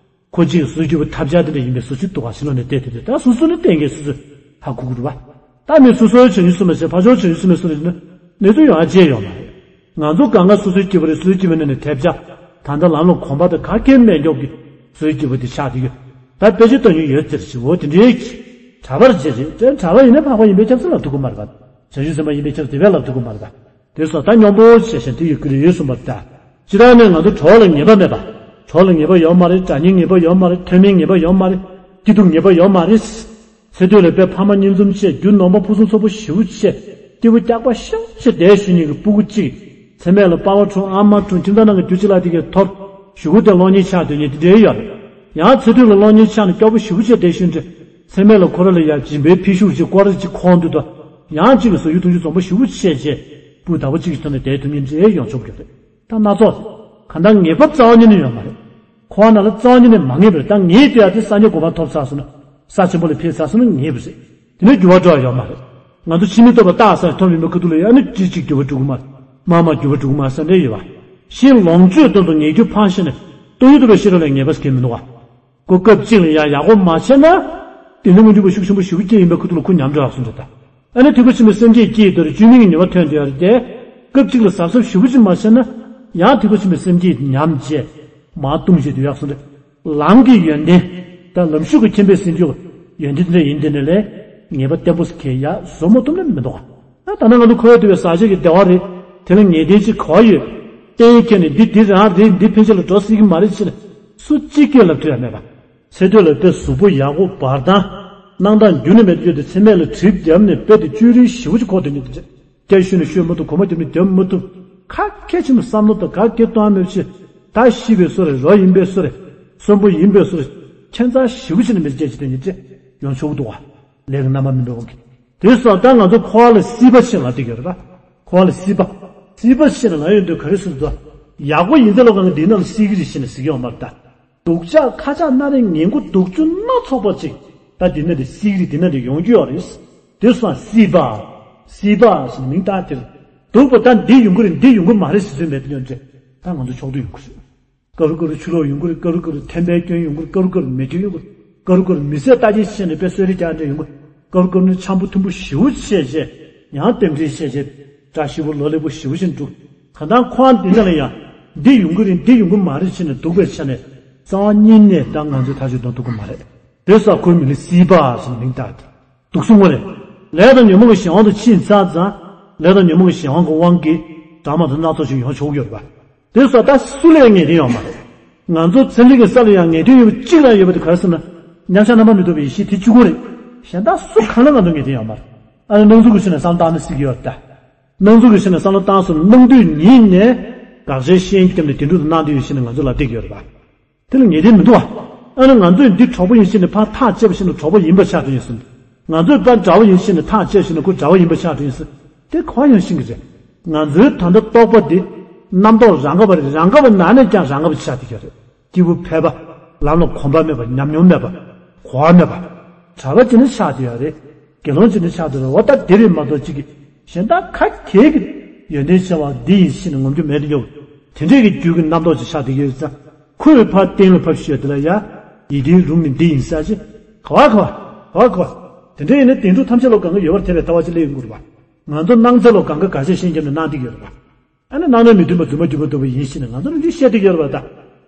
ཁོ་གཅིག་སོ་སྐྱིད་པོ་ཐབས་ཆག་དེ་འདྲ་ཡིན་པའི་བཟོ་བཅོས་འདུག་ག་ཕྱི་ལོགས་ནས་བལྟས་ཏེ་ད་སོ་སོ་ནི་གཏན་འཁེལ་སོ་སོས་ཧ་གོ་གི་རེད་བ། ད་མི་སོ་སོའི་བྱང་ཆུབ་སེམས་དཔའ་བྱས་ཕར་ཕྱོགས་བྱང་ཆུབ་སེམས་དཔའ་སུ་རེད་ན་གནས་ཚུལ་ཡོང་ཨ་ཅེ་ཡོང་མ་རེད། ང་ཚོ་གང་ག་སོ་སོའི་སྐྱིད་པོ་རེད། སོ་སོའི་སྐྱིད་པོ་ནི་ནི་ཐེབས་ཆག་ད་ལྟ་ལམ་ལ་གོམ་པ་དང་ག་གེ་མེད་མགྱོགས་ཀྱི་སོ་སོའི་སྐྱིད་པོ་དེ་ཆགས་དེ་གི་ད་དཔེ་ཆ་ལྟ་ཉུལ་ཡོད་ཟེར་ཞིག་འོ་དེ་འདྲའི་གྲྭ་པར་བྱེད་རེད་དེ་གྲྭ་པ་ཡིན་ན་འཕགས་པ་ཡིན་པའི་ཁྱབ་ཚུལ་ལ་ཐུག་གི་མ་རེད་པ། བྱང་ཆུབ་སེམས་དཔའ་ཡིན་པའི་ཁྱབ་ཚུལ་དེ་བས་ལ་ཐུག་གི་མ་རེད་པ། དེ་སོགས་ད་སྙོམས་པོ་བྱས་ཤིང་དེ་ཡི་ཀུན་ཡོད་གསུངས་པ་ལྟར། སྤྱིར་བཏང་ནས་ང་ཚོ་གྲོགས་ལ་ངེས་པ་མེད་པ། གྲོགས་ལ་ངེས་པ་ཡོད་མ་རེད། དགྲ་གཉེན་ངེས་པ་ཡོད་མ་རེད། མཐུན་མིན་ངེས་པ་ཡོད་མ་རེད། སྐྱིད་སྡུག་ངེས་པ་ཡོད་མ་རེད། ཚེ་སྟོད་ལ་དཔེ་ཕ་མ་གཉིས་འཛོམས་བྱས་རྒྱུ་ནོམ་པ་ཕུན་སུམ་ཚོགས་པོ་ཞེ་པོ་བྱས་སྐྱིད་པོ་སྐྱག་པ་ཤོག་བྱས་བསྡད་ཤི་ཉིན་གྱི་སྤུ་གུ་གཅིག་མཚེ་སྨད་ལ་པ་ཕ་འཁྲུངས་ཨ་མ་འཁྲུངས་ཁྱིམ་ཚང་ནང་གི་རྒྱུ་ཅི་ལ་དེ་གས་ཐོར། གཞུག་གུ་དེ་གློག་བརྙན་ཆགས་སྡོད་ཉིན་དེ་འདྲའི་ཡོད་རེད། ཡང་ཚེ་སྟོད་ལ་གློག་བརྙན་ཆགས་ནས་སྐྱོ་པོ་ཞེ་པོ་བྱས་བསྡད་ཤི་འདྲ། མཚེ་སྨད་ལ་ཁོ་ར་ལ་ཡ་སྦྱིན་པའི་ཕི་ཤུགས་ཅིག་སྐོར་ར་ཅིག་ཁོང་དུ་དོ། ཡང་གཅིག་གི་བཟོ་རྒྱུ་འཐུང་རྒྱུ་འཛོམས་པོ་ཞེ་པོ་བྱས་བྱས། སྤུ་དག་པོ་གཅིག་གི་ཐོག་ནས་བསྡད་ཐུབ་མཁན་ཅིག་ཡོང་ཆོག་གི་རེད། ད་སྣ་ཚོགས། གང་ལྟར་ངེས་པ་རྩ་བ་ཉིད་ནས་ཡོད་མ་རེད། འཁོར་བ་ནང་ལ་རྩ་བ་ཉིད་ནས་མ་ངེས་པ་རེད། ད་ངེས་དེ་ཡང་དེ་སངས་རྒྱས་གོ་འཕང་ཐོབ་ཚར་སོང་ན། ས་ཆེན་པོ་ལ་ཕེབས་ཚར་སོང་ན་ངེས་པ་རེད། དེ་ནས་འགྱུར་བ་འགྲོ་བ་ཡོད་མ་རེད། ང་ཚོ་ཕྱི་མའི་རྟོགས་པ་བཏགས་ས་ཐོབ་ཡིན་པའི་ཁུ་ཐུག་ལ་ཡང་ནི་ཅི་ཅིག་འགྱུར་བ་འགྲོ་གི་མ་རེད། མ་མ་འགྱུར་བ་འགྲོ་གི་མ་རེད་བསམ་འདྲ་ཡོད་པ། ཞེས་ལོངས་སྤྱོད་དོན་དུ་ངེས་རྒྱུ་ཕངས་ཤེས་ནས་རྟོགས་ཡུལ་དུ་བའི་ཤེས་རབ་ལ་ངེས་པ་སྐྱེ་མི་འདུག་ག་ཁོ་སྐབས་གཅིག་ལ་ཡང་ཡག་པོ་མ་བྱས་ན། དེ་ནི་མི་འགྲུབ་པ་ཤུགས་ཆེན་པོ་ཞེ་པོ་སྐྱེ་ཡིན་པའི་ཁུ་ཐུག་ལ་ཁོ་ཉམས་འགྲོ་ཡག་སོང་འདྲ་ད། ཨ་ནི་ཐེག་པ་ཆེན་པོའི་སེམས་བསྐྱེད་སྐྱེས་དོར་བཅོས་མིན་གྱི་ནུས་པ་ཐོན་དུ་ཡག་རེད་དེ། སྐབས་གཅིག་ལ་གཟབ་གཟབ་ཞེ་པོ་ཅིག་མ་བྱས་ན། ཡང་ཐེག་པ་ཆེན་པོའི་སེམས་བསྐྱེད་ཉམས་བྱས། མར་ལྟུང་བྱེད་དུ་ཡག་སོང་འདྲ། ལམ་གྱི་ཡོན་ཏན། ད་ལམ་ཞུགས་ཀྱི་མཁྱེན་པས་ཟིན་རྒྱུ། ཡོན་ཏན་འདྲ་ཡིན་དེ་ནི་ལས། ངེས་པ་བརྟན་པོ་ཟེར་མཁན་ཡག་བཟོ་མ་ཐུབ་ན་མི་འདུག་ག་ད་ལྟ་ང་ཚོ་འཁོར་བའི་དུ་བའི་ཟག་བཅས་ཀྱི་བདེ་བ་རེད། དེ་ལ་ངེས་གཏན་ཅིག་ག་བ་ཡོད། གཏན་འཁེལ་ནས་འདི་འདི་རང་རེད། འདི་ཕན་ཆད་ལ་འགྲོ་སྲིད་ཀྱི་མ་རེད་ཅེས་ནས་སུ་གཅིག་སྐད་ལབ་ཐུབ་ཡ་མེད་པ། ཚེ་སྟོད་ལ་དཔེ་གཟུགས་པོ་ཡག་པོ་འབར་ཐང་། སྣང་དག་རྒྱུན་ནས་མེད་དུ་གྱུར་ཏེ་མཚེ་སྨད་ལ་གྲིབ་བརྒྱབ་ནས་དཔེ་དེ་བཅོས་རིན་ཞེ་པོ་ཅིག་ཁོག་དེ་ནས་དེ་འདྲ། སྐད་ཤོད་ནས་ཤོད་མ་ཐུབ། གོ་མ་བརྒྱབ་ནས་བརྒྱབ་མ་ཐུབ། ག་གེ་ཆེན་པོ་བསམ་བློ་དང་ག་གེ་གཏོང་ཡ་མེད་པ་ཞིག་ད་ཤི་བའི་བཟོ་རེད། རོ་ཡིན་པའི་བཟོ་རེད། གསོན་པོ་ཡིན་པའི་བཟོ་རེད། ཁྱད་མཚར་ཞེ་པོ་ཅིག་ནས་མི་སྐད་ཅིག་དེ་ནི་ཅི་ཡོང་ཆོག་གི་འདུག་བ། ལས་ཀྱི་རྣམ་པ་མི་འདྲ་བ་གི། དེ་སོགས་ད་ང་ཚོ་འཁོར་བ་ལ་སྲིད་པ་ཕྱིན་ལ་དེ་ག་རེད་པ། འཁོར་བ་ལ་སྲིད་པ། སྲིད་པ་ཕྱིན་ལ་ཡོང་དུས་ག་རེ་ཟེར་དུས། ཡག་པོ་ཡིན་ཚེ་ལོ་གང་འདི་ནང་ལ་སྲིད་ཀྱི་རེད་ཟེར་ནས་ཟེར་གྱི་ཡོད་མ་རེད་ད། སྡུག་ཅག་ཁ་ཅག་སྣ་རེ་ངན་པོ་སྡུག་བཅུ་སྣ་ཚོགས་པ་ཅིག་ད་འདི་ནང་ལ་སྲིད་ཀྱི་རེད། འདི་ནང་ལ་ཡོང་རྒྱུ་ཡོད་རེད། དེ་སོང་སྲིད་པ། སྲིད་པ་ཟེར་ནས་མིང་བཏགས་དེར། སྡུག་པ་ད་འདི་ཡོང་གི་རེད། འདི་ཡོང་གི་མ་རེད་ཟེར་དུས་མེད་དུ་ཡོང་དུས་ད་ང་ཚོ་ཕྱོགས་བསྡུས་ཡོང་གི་རེད། ཀ་རུ་ཀ་རུ་ཆུ་ལོག་ཡོང་གི་རེད། ཀ་རུ་ཀ་རུ་ཐན་པའི་སྐྱོན་ཡོང་གི་རེད། ཀ་རུ་ཀ་རུ་མེ་སྐྱོན་ཡོང་གི་རེད། ཀ་རུ་ཀ་རུ་མི་ཚེ་ལྟ་ཅི་བྱས་ནས་དཔེ་གསོད་རེས་རྒྱག་འདྲ་ཡོང་གི་རེད། ཀ་རུ་ཀ་རུ་ནི་འཆམ་པོ་མཐུན་པོ་ཞེ་པོ་བྱས་བྱས་ཡང་རྟེན་འབྲེལ་བྱས་བྱས་བཀྲ་ཤིས་པོ་ལོ་ལེགས་པོ་ཞེ་པོ་ཞིག་འགྲུབ། གང་ལྟར་ཁོང་འདི་ནང་ལ་ཡང་འདི་ཡོང་གི་རེད། འདི་ཡོང་གི་མ་རེད་བྱས་ནས་སྡུག་པའི་ཆ་ནས་རྩ་བ་ཉིད་ནས་ད་ང་ཚོས་ཐག་གཅོད་གཏོང་ཐུབ་ཀྱི་མ་རེད། དེ་སོགས་ཁོའི་མི་ལ་སྲིད་པ་ཟེར་ནས་མིང་བཏགས་ཏེ། སྡུག་གསུམ་ངོ་རེད། ལས་དང་ཉོན་མོངས་ཀྱི་གཞན་དབང་དུ་ཕྱིན་ཚར་ཙང་། ལས་དང་ཉོན་མོངས་ཀྱི་གཞན་དབང་གི་དབང་གིས་དགྲ་མ་དང་སྣ་ཚོགས་ཤིག་ཡོང་ཆོག་ཡོད་རེད་པ། དེ་སོགས་ད་སུ་ལས་ངེས་གཏན་ཡོད་མ་རེད། ང་ཚོ་ཚེ་འདི་གི་ས་ལ་ཡང་ངེས་གཏན་ཡོད་པ་གཅིག་ལ་ཡོད་པ་དེ་ག་རེ་ཟེར་ན། མཉམ་གཞག་རྣམ་པར་མི་རྟོག་པའི་ཡེ་ཤེས་དེ་གཅིག་པོ་རེད། གཞན་དག་སུ་གང་ལ་ང་ཚོ་ངེས་གཏན་ཡོད་མ་རེད། ཨ་ནི་སྣང་ཚུལ་གྱི་ཕྱིར་ནས་བསམ་བློ་བཏང་ན་སྲིད་ཀྱི་ཡོད་རེད་ད། སྣང་ཚུལ་གྱི་ཕྱིར་ནས་བསམ་བློ་བཏང་སོང་། སྣང་དུས་ཉིད་ནས་དགག་བྱའི་ཤན་བརྒྱབ་ནས་བདེན་གྲུབ་ཏུ་སྣང་དུས་ཡེ་ཤེས་ནི་ང་ཚོ་ལ་བསྡད་ཀྱི་ཡོད་རེད་པ། དེ་ལ་ངེས་གཏན་མི་འདུག་བ། ཨ་ནི་ང་ཚོས་འདི་གྲོགས་པོ་ཡིན་ཞེས་ནས་ཕར་ཐག་བཅད་པ་ཞིག་ན་གྲོགས་པོ་ཡིན་པ་ཆགས་དོན་ཡིན་ཟིན། ང་ཚོས་པ་དགྲ་བོ་ཡིན་ཤེས་ནས་ཐག་བཅད་ཤེས་ན་ཁོ་དགྲ་བོ་ཡིན་པ་ཆགས་འགྲོ་ཡིན་ཟེར། དེ་ག་པར་ཡང་ཤེས་ཀྱི་རེད། ང་ཚོའི་ད་ལྟ་རྟོག་པ་འདི་རྣམ་རྟོག་རང་ག་བ་རེད། རང་ག་བ་ནང་ནས་ཀྱང་རང་ག་བ་ཆགས་བསྡད་ཀྱི་རེད། སྐྱེས་བུ་ཕལ་པ། ལམ་ལ་གོམས་པ་མེད་པ། ཉམས་མྱོང་མེད་པ། གོ་བ་མེད་པ། གྲྭ་པ་ཅིག་ནི་ཆགས་བསྡད་ཡོད་རེད། དགེ་སློང་ཅིག་ནི་ཆགས་བསྡད་ཡོད་རེད། འོ་ད་དེ་རེད་མ་གཏོགས་ཅིག་གི་གཞན་དག་ག་གེ་གི་ཡོན་ཏན་ཆེ་བ་འདི་ཡིན་ཤེས་ནས་ངོམ་རྒྱུ་མེད་དུ་ཡོད། དེ་འདྲས་ཀྱི་རྒྱུད་ཀྱི་རྣམ་རྟོག་ཅིག་ཆགས་བསྡད་ཀྱི་ཡོད་ཙང་། ཁོས་ཕར་སྟེང་ལ་ཕབ་ཤོད་དེ་ལ་ཡ། ཡིད་བརྟན་རུང་ནི་འདི་ཡིན་ས་ཅི། ག་བ་ག་བ་ག་བ་ག་བ། དེ་འདྲ་ཡིན་ན་བདེན་གྲུབ་ཐམས་ཅད་ལ་གང་ག་ཡོད་པར་ཐལ་བའི་ལྟ་བ་ཅིག་སླེབས་ཡོང་གི་རེད་པ། ང་ཚོ་སྣང་ཚད་ལ་གང་ག་ག་ཤེད་ཤེས་རྒྱབ་ནས་སྣང་བསྡད་ཀྱི་ཡོད་རེད་པ། ཨ་ནི་སྣང་ནས་མི་མཐུན་པ་རྫུན་མ་རྒྱུ་མ་ཐུབ་པ་ཡིན་ཞེས་ནས་ང་ཚོ་ལ་འདི་བཤད་བསྡད་ཀྱི་ཡོད་རེད་པ། ད་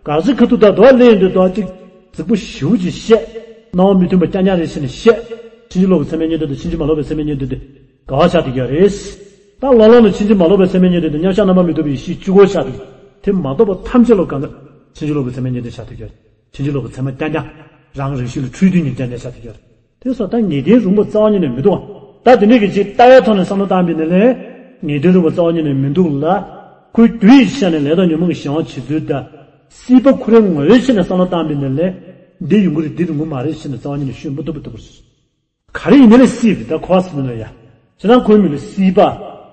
ག་ཚོད་ཁ་ཐུག་ད་དོ་སླེབས་ཡོང་དུས་དོ་གཅིག་རྫིག་པོ་ཞེ་པོ་ཅིག་བཤད། སྣང་བ་མི་མཐུན་པ་རྐྱང་རྐྱང་རེད་ཞེས་ནས་བཤད། ཕྱིན་ཅི་ལོག་གི་ཚད་མའི་རྙེད་དོན་དང་ཕྱིན་ཅི་མ་ལོག་པའི་ཚད་མའི་རྙེད་དོན་དེ་འགལ་བ་ཆགས་བསྡད་ཀྱི་ཡོད་རེད། ད་ལོ་ལོ་ནས་ཕྱིན་ཅི་མ་ལོག་པའི་ཚད་མའི་རྙེད་དོན་དེ་མཉམ་གཞག་རྣམ་པར་མི་རྟོག་པའི་ཡེ་ཤེས་གཅིག་པོ་ཆགས་འདུག་དེ་མ་གཏོགས་པ་ཐམས་ཅད་ལ་གང་ག་ཕྱིན་ཅི་ལོག་པའི་ཚད་མའི་རྙེད་དོན་ཆགས་བསྡད་ཀྱི་ཡོད་རེད། ཕྱིན་ཅི་ལོག་པའི་ཚད་མ་རྐྱང་རྐྱང་། རང་རང་བཞིན་ལ་འཁྲུལ་དུས་ཉིད་རྐྱང་རྐྱང་ཆགས་བསྡད་ཀྱི་ཡོད་རེད། དེ་སོགས་ད་ངེས་དོན་རུང་བ་རྩ་བ་ཉིད་ནས་མི་འདུག་ད་དེ་འདྲས་ཀྱི་ཅིག་ལྟ་བའི་ཐོག་ནས་བསམ་བློ་བཏང་པའི་ནི་ལས། ངེས་དོན་རུང་བ་རྩ་བ་ཉིད་ནས་མི་འདུག་ལ། ཁོའི་རྒྱུ་ཡི་ཆ་ནས་ལས་དང་ཉོན་མོངས་ཀྱི་གཞན་དབང་བྱེད་ཚུལ་དང་། སྲིད་པ་ཁོ་རའི་ངོ་བོའི་ཆ་ནས་བསམ་བློ་བཏང་པའི་ནི་ལས། འདི་ཡོང་གི་རེད་འདི་ཡོང་གི་མ་རེད་ཞེས་ནས་རྩ་བ་ཉིད་ནས་ཤོད་མི་ཐུབ་པ་ཐུབ་པ་རེད། ག་རེ་ཡིན་ནའི་ལས་སྲིད་པ་ད་གོ་བ་ཟིན་ན་ཡ། ཁྱེད་རང་ཁོའི་མིང་ལ་སྲིད་པ།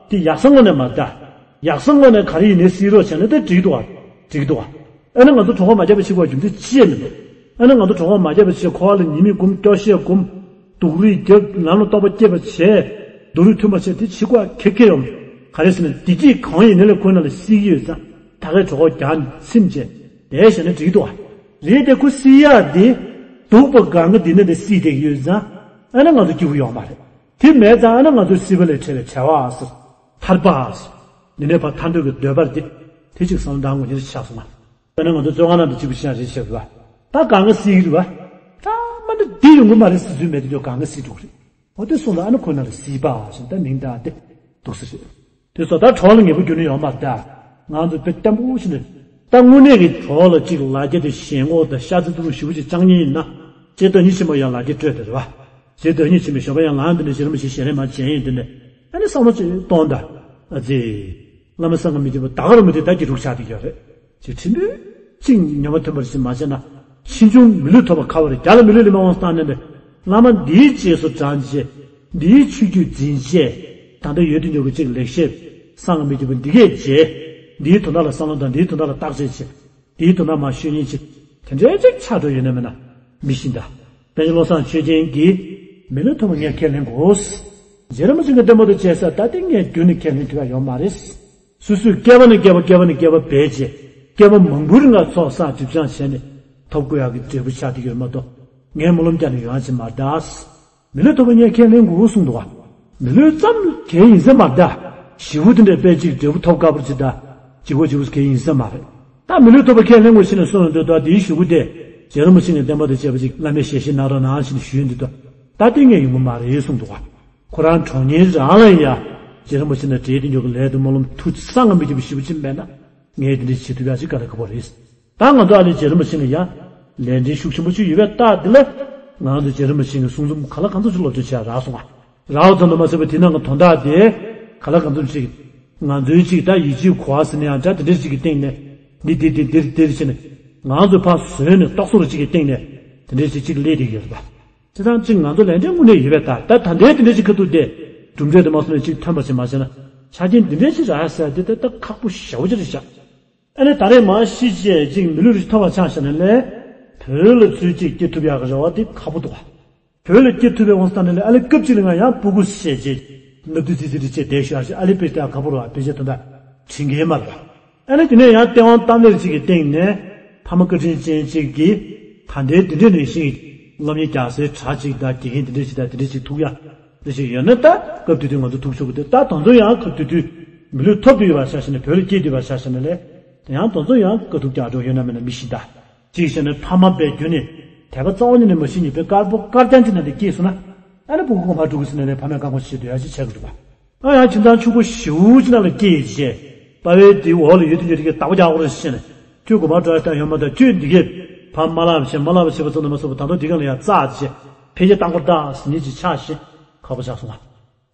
དེ་ཡག་ས་དངོས་གནས་མ་རེད་ད། ཡག་ས་དངོས་གནས་ག་རེ་ཡིན་ནའི་སྲིད་རོགས་བྱས་ན་དེ་འགྲིག་འདུག་བ། འགྲིག་འདུག་བ། ཨ་ནི་ང་ཚོ་གྲོད་ཁོག་མ་བརྒྱབ་པ་ཞིག་བ་རྒྱུ་མཚན་ཅི་ཡང་མི་འདུག་ཨ་ནི་ང་ཚོ་གྲོད་ཁོག་མ་བརྒྱབ་པ་ཞིག་འཁོར་བ་ལ་ཉི་མ་སྒོམ། སྐྱོ་ཤས་སྒོམ། སྡུག་རུས་རྒྱབ། ལམ་ལ་རྟོགས་པ་སྐྱེས་པ་བྱས། སྡུག་རུས་མཐུན་པ་བྱས་དེ་བྱེད་དགོས་ཁེ་ཁེ་ཡོང་། ག་རེ་ཟེར་ན་བདེ་སྐྱིད་གང་ཡིན་ནའི་ལས་ཁོ་ན་ལ་སྲིད་ཀྱི་ཡོད་ཙང་། ད་གའི་གྲོད་ཁོག་རྒྱག་ནས་ཚིམ་བྱས། དེ་བྱས་ན་འགྲིག་འདུག་བ། རེད་དེ་ཁོ་སྲིད་ཡག་དེ། སྡུག་པ་གང་ག་འདི་ནས་དེ་སྲིད་བསྡད་ཀྱི་ཡོད་ཙང་། ཨ་ནི་ང་ཚོ་སྐྱིད་པོ་ཡོང་མ་རེད། དེ་མེད་ཙང་ཨ་ནི་ང་ཚོའི་སྲིད་པ་ལས་བྲལ་བའི་བྲལ་བ་ཟེར། ཐར་པ་ཟེར། འདི་ནས་ཕར་ཐར་འདོད་ཀྱི་འདོད་པ་རེད་དེ། དེ་གཅིག་བསམ་བློ་བཏང་དགོས་ཀྱི་ཆགས་སོང་ང་། དཔེར་ན་ང་ཚོ་བཙོན་ཁང་ནང་དུ་གཅིག་པུ་ཤི་ཡང་རེད་བྱས་པ། ད་གང་ག་སྲིད་ཀྱི་རེད་བ། ད་མ་འདྲ་འདི་ཡོང་གི་མ་རེད་ཟེར་ཚུལ་མེད་དུ་ཀྱང་གང་ག་སྲིད་འགྲོ་གི་རེད། འོ་དེ་སོང་ཙང་ཨ་ནི་ཁོ་ན་ལ་སྲིད་པ་ཞེས་ད་མིང་བཏགས་ཏེ་འདུག་ས་རེད། དེ་སོ་ད་གྲོགས་ལ་ངེས་པོ་རྒྱུ་ནི་ཡོད་མ་རེད་ད། ང་ཚོ་དཔེ་བརྟན་པོ་ཞིག་ནས་ད་དངོས་གནས་ཀྱི་གྲོགས་ལ་གཅིག་ལ་རྒྱ་དེ་ཞེན་ཁོག་དང་ཤ་ཚ་ཚུགས་ཞེ་པོ་ཅིག་བཅངས་ཉེན་ཡིན་ན། ལྕེ་བདག་ཉིད་ཆེན་པོ་ཡང་ལ་རྒྱ་སྤྲོད་དེ་རེད་བ། ལྕེ་བདག་ཉིད་ཆེན་པོའི་ཞོགས་པ་ཡང་ལངས་དེ་ནས་ཞེ་རིང་མ་ཞིག་ཞལ་རས་མ་བྱས་ཡིན་དེ་ནས། ཨ་ནི་བསམ་བློ་ཅིག་གཏོང་ད། ཨ་ཙི། བླ་མ་སངས་མི་འདུས་པ་ད་ག་རུ་མི་འདུས་ད་ཀྱི་རུག་ཆགས་དེ་ཡོད་རེད། ཅིག་ཁྲིམས་དཔོན། གཅིག་ཉོན་མ་མཐུན་པར་ཞིག་མ་བྱས་ན། ཕྱིས་འབྱུང་མི་ལུས་ཐོབ་པ་ཁ་བ་རེད། རྒྱ་ལ་མི་ལུས་ལི་མ་དབང་སྟངས་ནས་ནས། བླ་མ་འདིའི་རྗེས་སུ་འབྲང་བྱས། འདིའི་ཆོས་བརྒྱུད་འཛིན་བྱས། ད་ལྟ་ཡོད་དུ་འཇོག་གི་གཅིག་ལེགས་བཤད། སངས་མི་འདུས་པ་འདི་གས་བྱས། འདིའི་དོན་དག་ལ་བསམ་བློ་དང་འདིའི་དོན་དག་ལ་བརྟག་དཔྱད་བྱས། འདིའི་དོན་དག་མ་ཤོད་ཉིན་ཅིག་དེ་འདྲའི་ཅིག་ཆགས་འགྲོ་ཡོད་ན་མེད་ན་མི་ཤེས་ད། པཎ་ཆེན་བློ་བཟང་ཆོས་རྒྱན་གྱིས། མི་ལུས་ཐོབ་པ་ངས་ཁས་ལེན་དགོས། རྗེ་རིན་པོ་ཆེ་གི་བསྟན་པ་དང་བཅས་ས་ད་ལྟ་ངས་རྒྱུན་ནས་ཁས་ལེན་ཐུབ་ཡ་ཡོད་མ་རེད། སོ་སོས་བསྐལ་པ་ནས་བསྐལ་པ་བསྐལ་པ་ནས་བསྐལ་པ་འབད་བྱས། བསྐལ་པ་མང་པོའི་རིང་ལ་ཚོགས་བསགས་སྒྲིབ་སྦྱང་བྱས་ནས་ཐོབ་དགོས་ཡག་གི་འབྲས་བུ་ཆགས་བསྡད་ཡོད་མ་གཏོགས། ངས་སྨོན་ལམ་རྒྱག་ནས་ཡོང་ཡ་ཅིག་མ་རེད་ད། མི་ལུས་ཐོབ་པ་ངས་ཁས་ལེན་དགོས་གསུངས་འདུག་བ། མི་ལུས་ཙམ་གལ་ཡིན་ས་མ་རེད་ད། ཞེ་པོ་དེ་འདྲའི་དཔེ་གཅིག་འབྲས་བུ་ཐོབ་དཀའ་པོ་ཅིག་ད། གཅིག་པོ་གཅིག་པོ་གལ་ཡིན་ས་མ་རེད། ད་མི་ལུས་ཐོབ་པ་ཁས་ལེན་དགོས་ཞེས་ནས་གསུངས་ཡོང་དུས་ད་དེའི་གཞུག་གུ་དེ། རྗེ་རིན་པོ་ཆེ་ནས་བསྟན་པ་དང་བཅས་པ་ཅིག་བླ་མའི་ཞལ་བཞེས་གནང་རོགས་གནང་ཞེས་ནས་ཞུས་ཡོང་དུས་ད། ད་ལྟ་ངས་ཡོང་གི་མ་རེད་གསུངས་འདུག་བ། ཁོ་རང་གྲོངས་ཉིན་རང་ལ་ཡ། རྗེ་རིན་པོ་ཆེ་ནས་འབྲས་དེ་འཇོག་གི་ལས་དང་སྨོན་ལམ་མཐུ་ཆེ་ས་ང་མི་བརྒྱབ་པ་ཞེ་པོ་ཅིག་མེད་ན། ངས་དེ་འདྲ་བྱེད་ཐུབ་ཡ་ཅིག་དཀའ་ལས་ཁག་པོ་རེད། ད་ང་ཚོ་ཨ་ལས་རྗེ་རིན་པོ་ཆེ་ལ་ཡ། ལས་འབྲེལ་ཤུགས་ཆེན་པོ་ཅིག་ཡོད་པའི་རྟགས་འདི་ལ། ང་ཚོ་རྗེ་རིན་པོ་ཆེ་གི་གསུང་རྩོམ་ག་ལ་གང་འཚམ་ཅིག་སློབ་སྦྱོང་བྱས་རག་སོང་ང་། རག་ཙམ་དུ་མ་ཟད་པ་དེ་ནང་གི་དོན་དག་དེ། ག་ལ་གང་འཚམ་ཅིག་ང་ཚོའི་ཅིག་ད་ཡིད་ཆེས་གོ་བ་ཟེར་ན་ཡང་འདྲ་དེ་འདྲ་ཅིག་གི་སྟེང་ནས། འདི་འདི་འདི་འདིར་འདིར་བྱས་ནས། ང་ཚོས་ཕར་བཟོས་ནས་རྟོག་བཟོ་རུ་ཅིག་གི་སྟེང་ནས། དེ་འདྲ་ཅིག་ཅིག་སླེབས་བསྡད་ཡོད་རེད་པ། དེ་དང་གཅིག་ང་ཚོ་ལས་འབྲས་དངོས་གནས་ཡོད་པའི་ད་ད་ད་ལྟའི་དེ་འདྲ་ཞིག་ཁ་ཐུག་སྟེ། གྲུབ་འབྲས་དེ་མ་སོང་ནས་གཅིག་ཐོན་པ་ཞིག་མ་བྱས་ན། ཆ་རྐྱེན་འདི་འདྲའི་ཞིག་རག་ཟེར་དེ་ད་ད་ཁག་པོ་ཞེ་པོ་ཅིག་རེད་ཤག་ཨ་ནི་ད་རེས་མ་གཞི་བྱས་གཅིག་མི་ལུས་རིགས་ཐོབ་པ་ཆགས་བཞག་ནས་ལས། བོད་ལ་ཚུར་གཅིག་སྐྱེ་ཐུབ་ཡག་གི་རེ་བ་དེ་ཁག་པོ་འདུག་ག་བོད་ལ་སྐྱེ་ཐུབ་པའི་དབང་དུ་བཏང་ནས་ལས་ཨ་ལེ་སྐབས་གཅིག་ལ་ང་ཡང་སྤུ་གུ་བཤད་རྗེས། ནབ་དུ་ཙི་ཙི་རི་བྱས་བསྡད་ཤག་ཨ་ལེ་དཔེ་ལྟ་ཁག་པོ་རེད་བ། དཔེ་ཆ་དོན་དག་དྲན་གྱི་མ་རེད་བ། ཨ་ནི་དེ་ནས་ཡང་སྟེས་དབང་གཏམ་གླེང་ཅིག་གི་སྟེང་ནས། ཕ་མ་བཀའ་དྲིན་ཅན་ཅིག་གིས། ད་ལྟའི་འདི་འདྲའི་ནང་བཞིན་གྱི་སློབ་གཉེར་རྒྱག་སའི་གྲྭ་ཅིག་དང་དགེ་རྒན་འདི་འདྲ་ཅིག་དང་འདི་འདྲ་ཅིག་ཐུག་ཡ། འདི་ཞིག་ཡོད་ན་ད་སྐབས་དེ་དུས་ང་ཚོ་ཐུག་ཆོག་གི་འདུག་ད་དེ་ཚོ་ཡང་སྐབས་དེ་དུས་མི་ལུས་ཐོབ་བསྡད་ཡོད་པ་ཆ་བཞག་ན། བོད་ལ་སྐྱེས་བསྡད་པ་ཆ་བཞག་ན་ལས། དེ་ཡང་དེ་ཚོ་ཡང་དཀའ་སྡུག་རྒྱག་འགྲོ་ཡོད་ན་མེད་ན་མི་ཤེས་ད། གཅིག་བྱས་ན་ཕ་མ་དཔེ་རྒྱུན་ནས་དད་པ་རྩ་བ་ཉིད་ནས་མ་ཤེས་ནས་དཔེ་དཀར་པོ་དཀར་རྐྱང་ཅིག་ནང་དུ་སྐྱེས་སོང་ན། ཨ་ནི་སྤུ་གུ་གོང་མར་འགྲོ་གི་ཟེར་ནས་ལས་ཕ་མས་བཀག་འགོག་བྱེད་སྡོད་ཡ་ཅིག་བྱེད་དགོས་འདུག་པ། ཨ་ཡང་ཁྱིམ་ཚང་ཕྱུག་པོ་ཞེ་པོ་ཅིག་ནང་ལ་སྐྱེས་རྗེས། དཔའ་བོའི་དེའི་འོག་ལ་ཡོད་དུས་ཡོད་དུས་ཀྱི་བདག་པོ་རྒྱག་དགོས་རེད་ཟེར་ནས། ཁྱོད་དགོན་པར་འགྲོ་ཡ་ད་ཡོད་མ་ད། ཁྱོད་འདི་གས་ཕར་མ་ལབ་བྱས་མ་ལབ་བྱས་པ་ཙམ་དུ་མ་ཟད་པ། ད་དུང་འདི་ག་ལ་ཡ་རྩ་བྱས་ཕལ་ཆེར་བཏང་པར་གདའ་ཟེར་ནས་ཅིག་ཆགས་ཤིང་ཁག་པོ་ཆགས་སོང་ང་།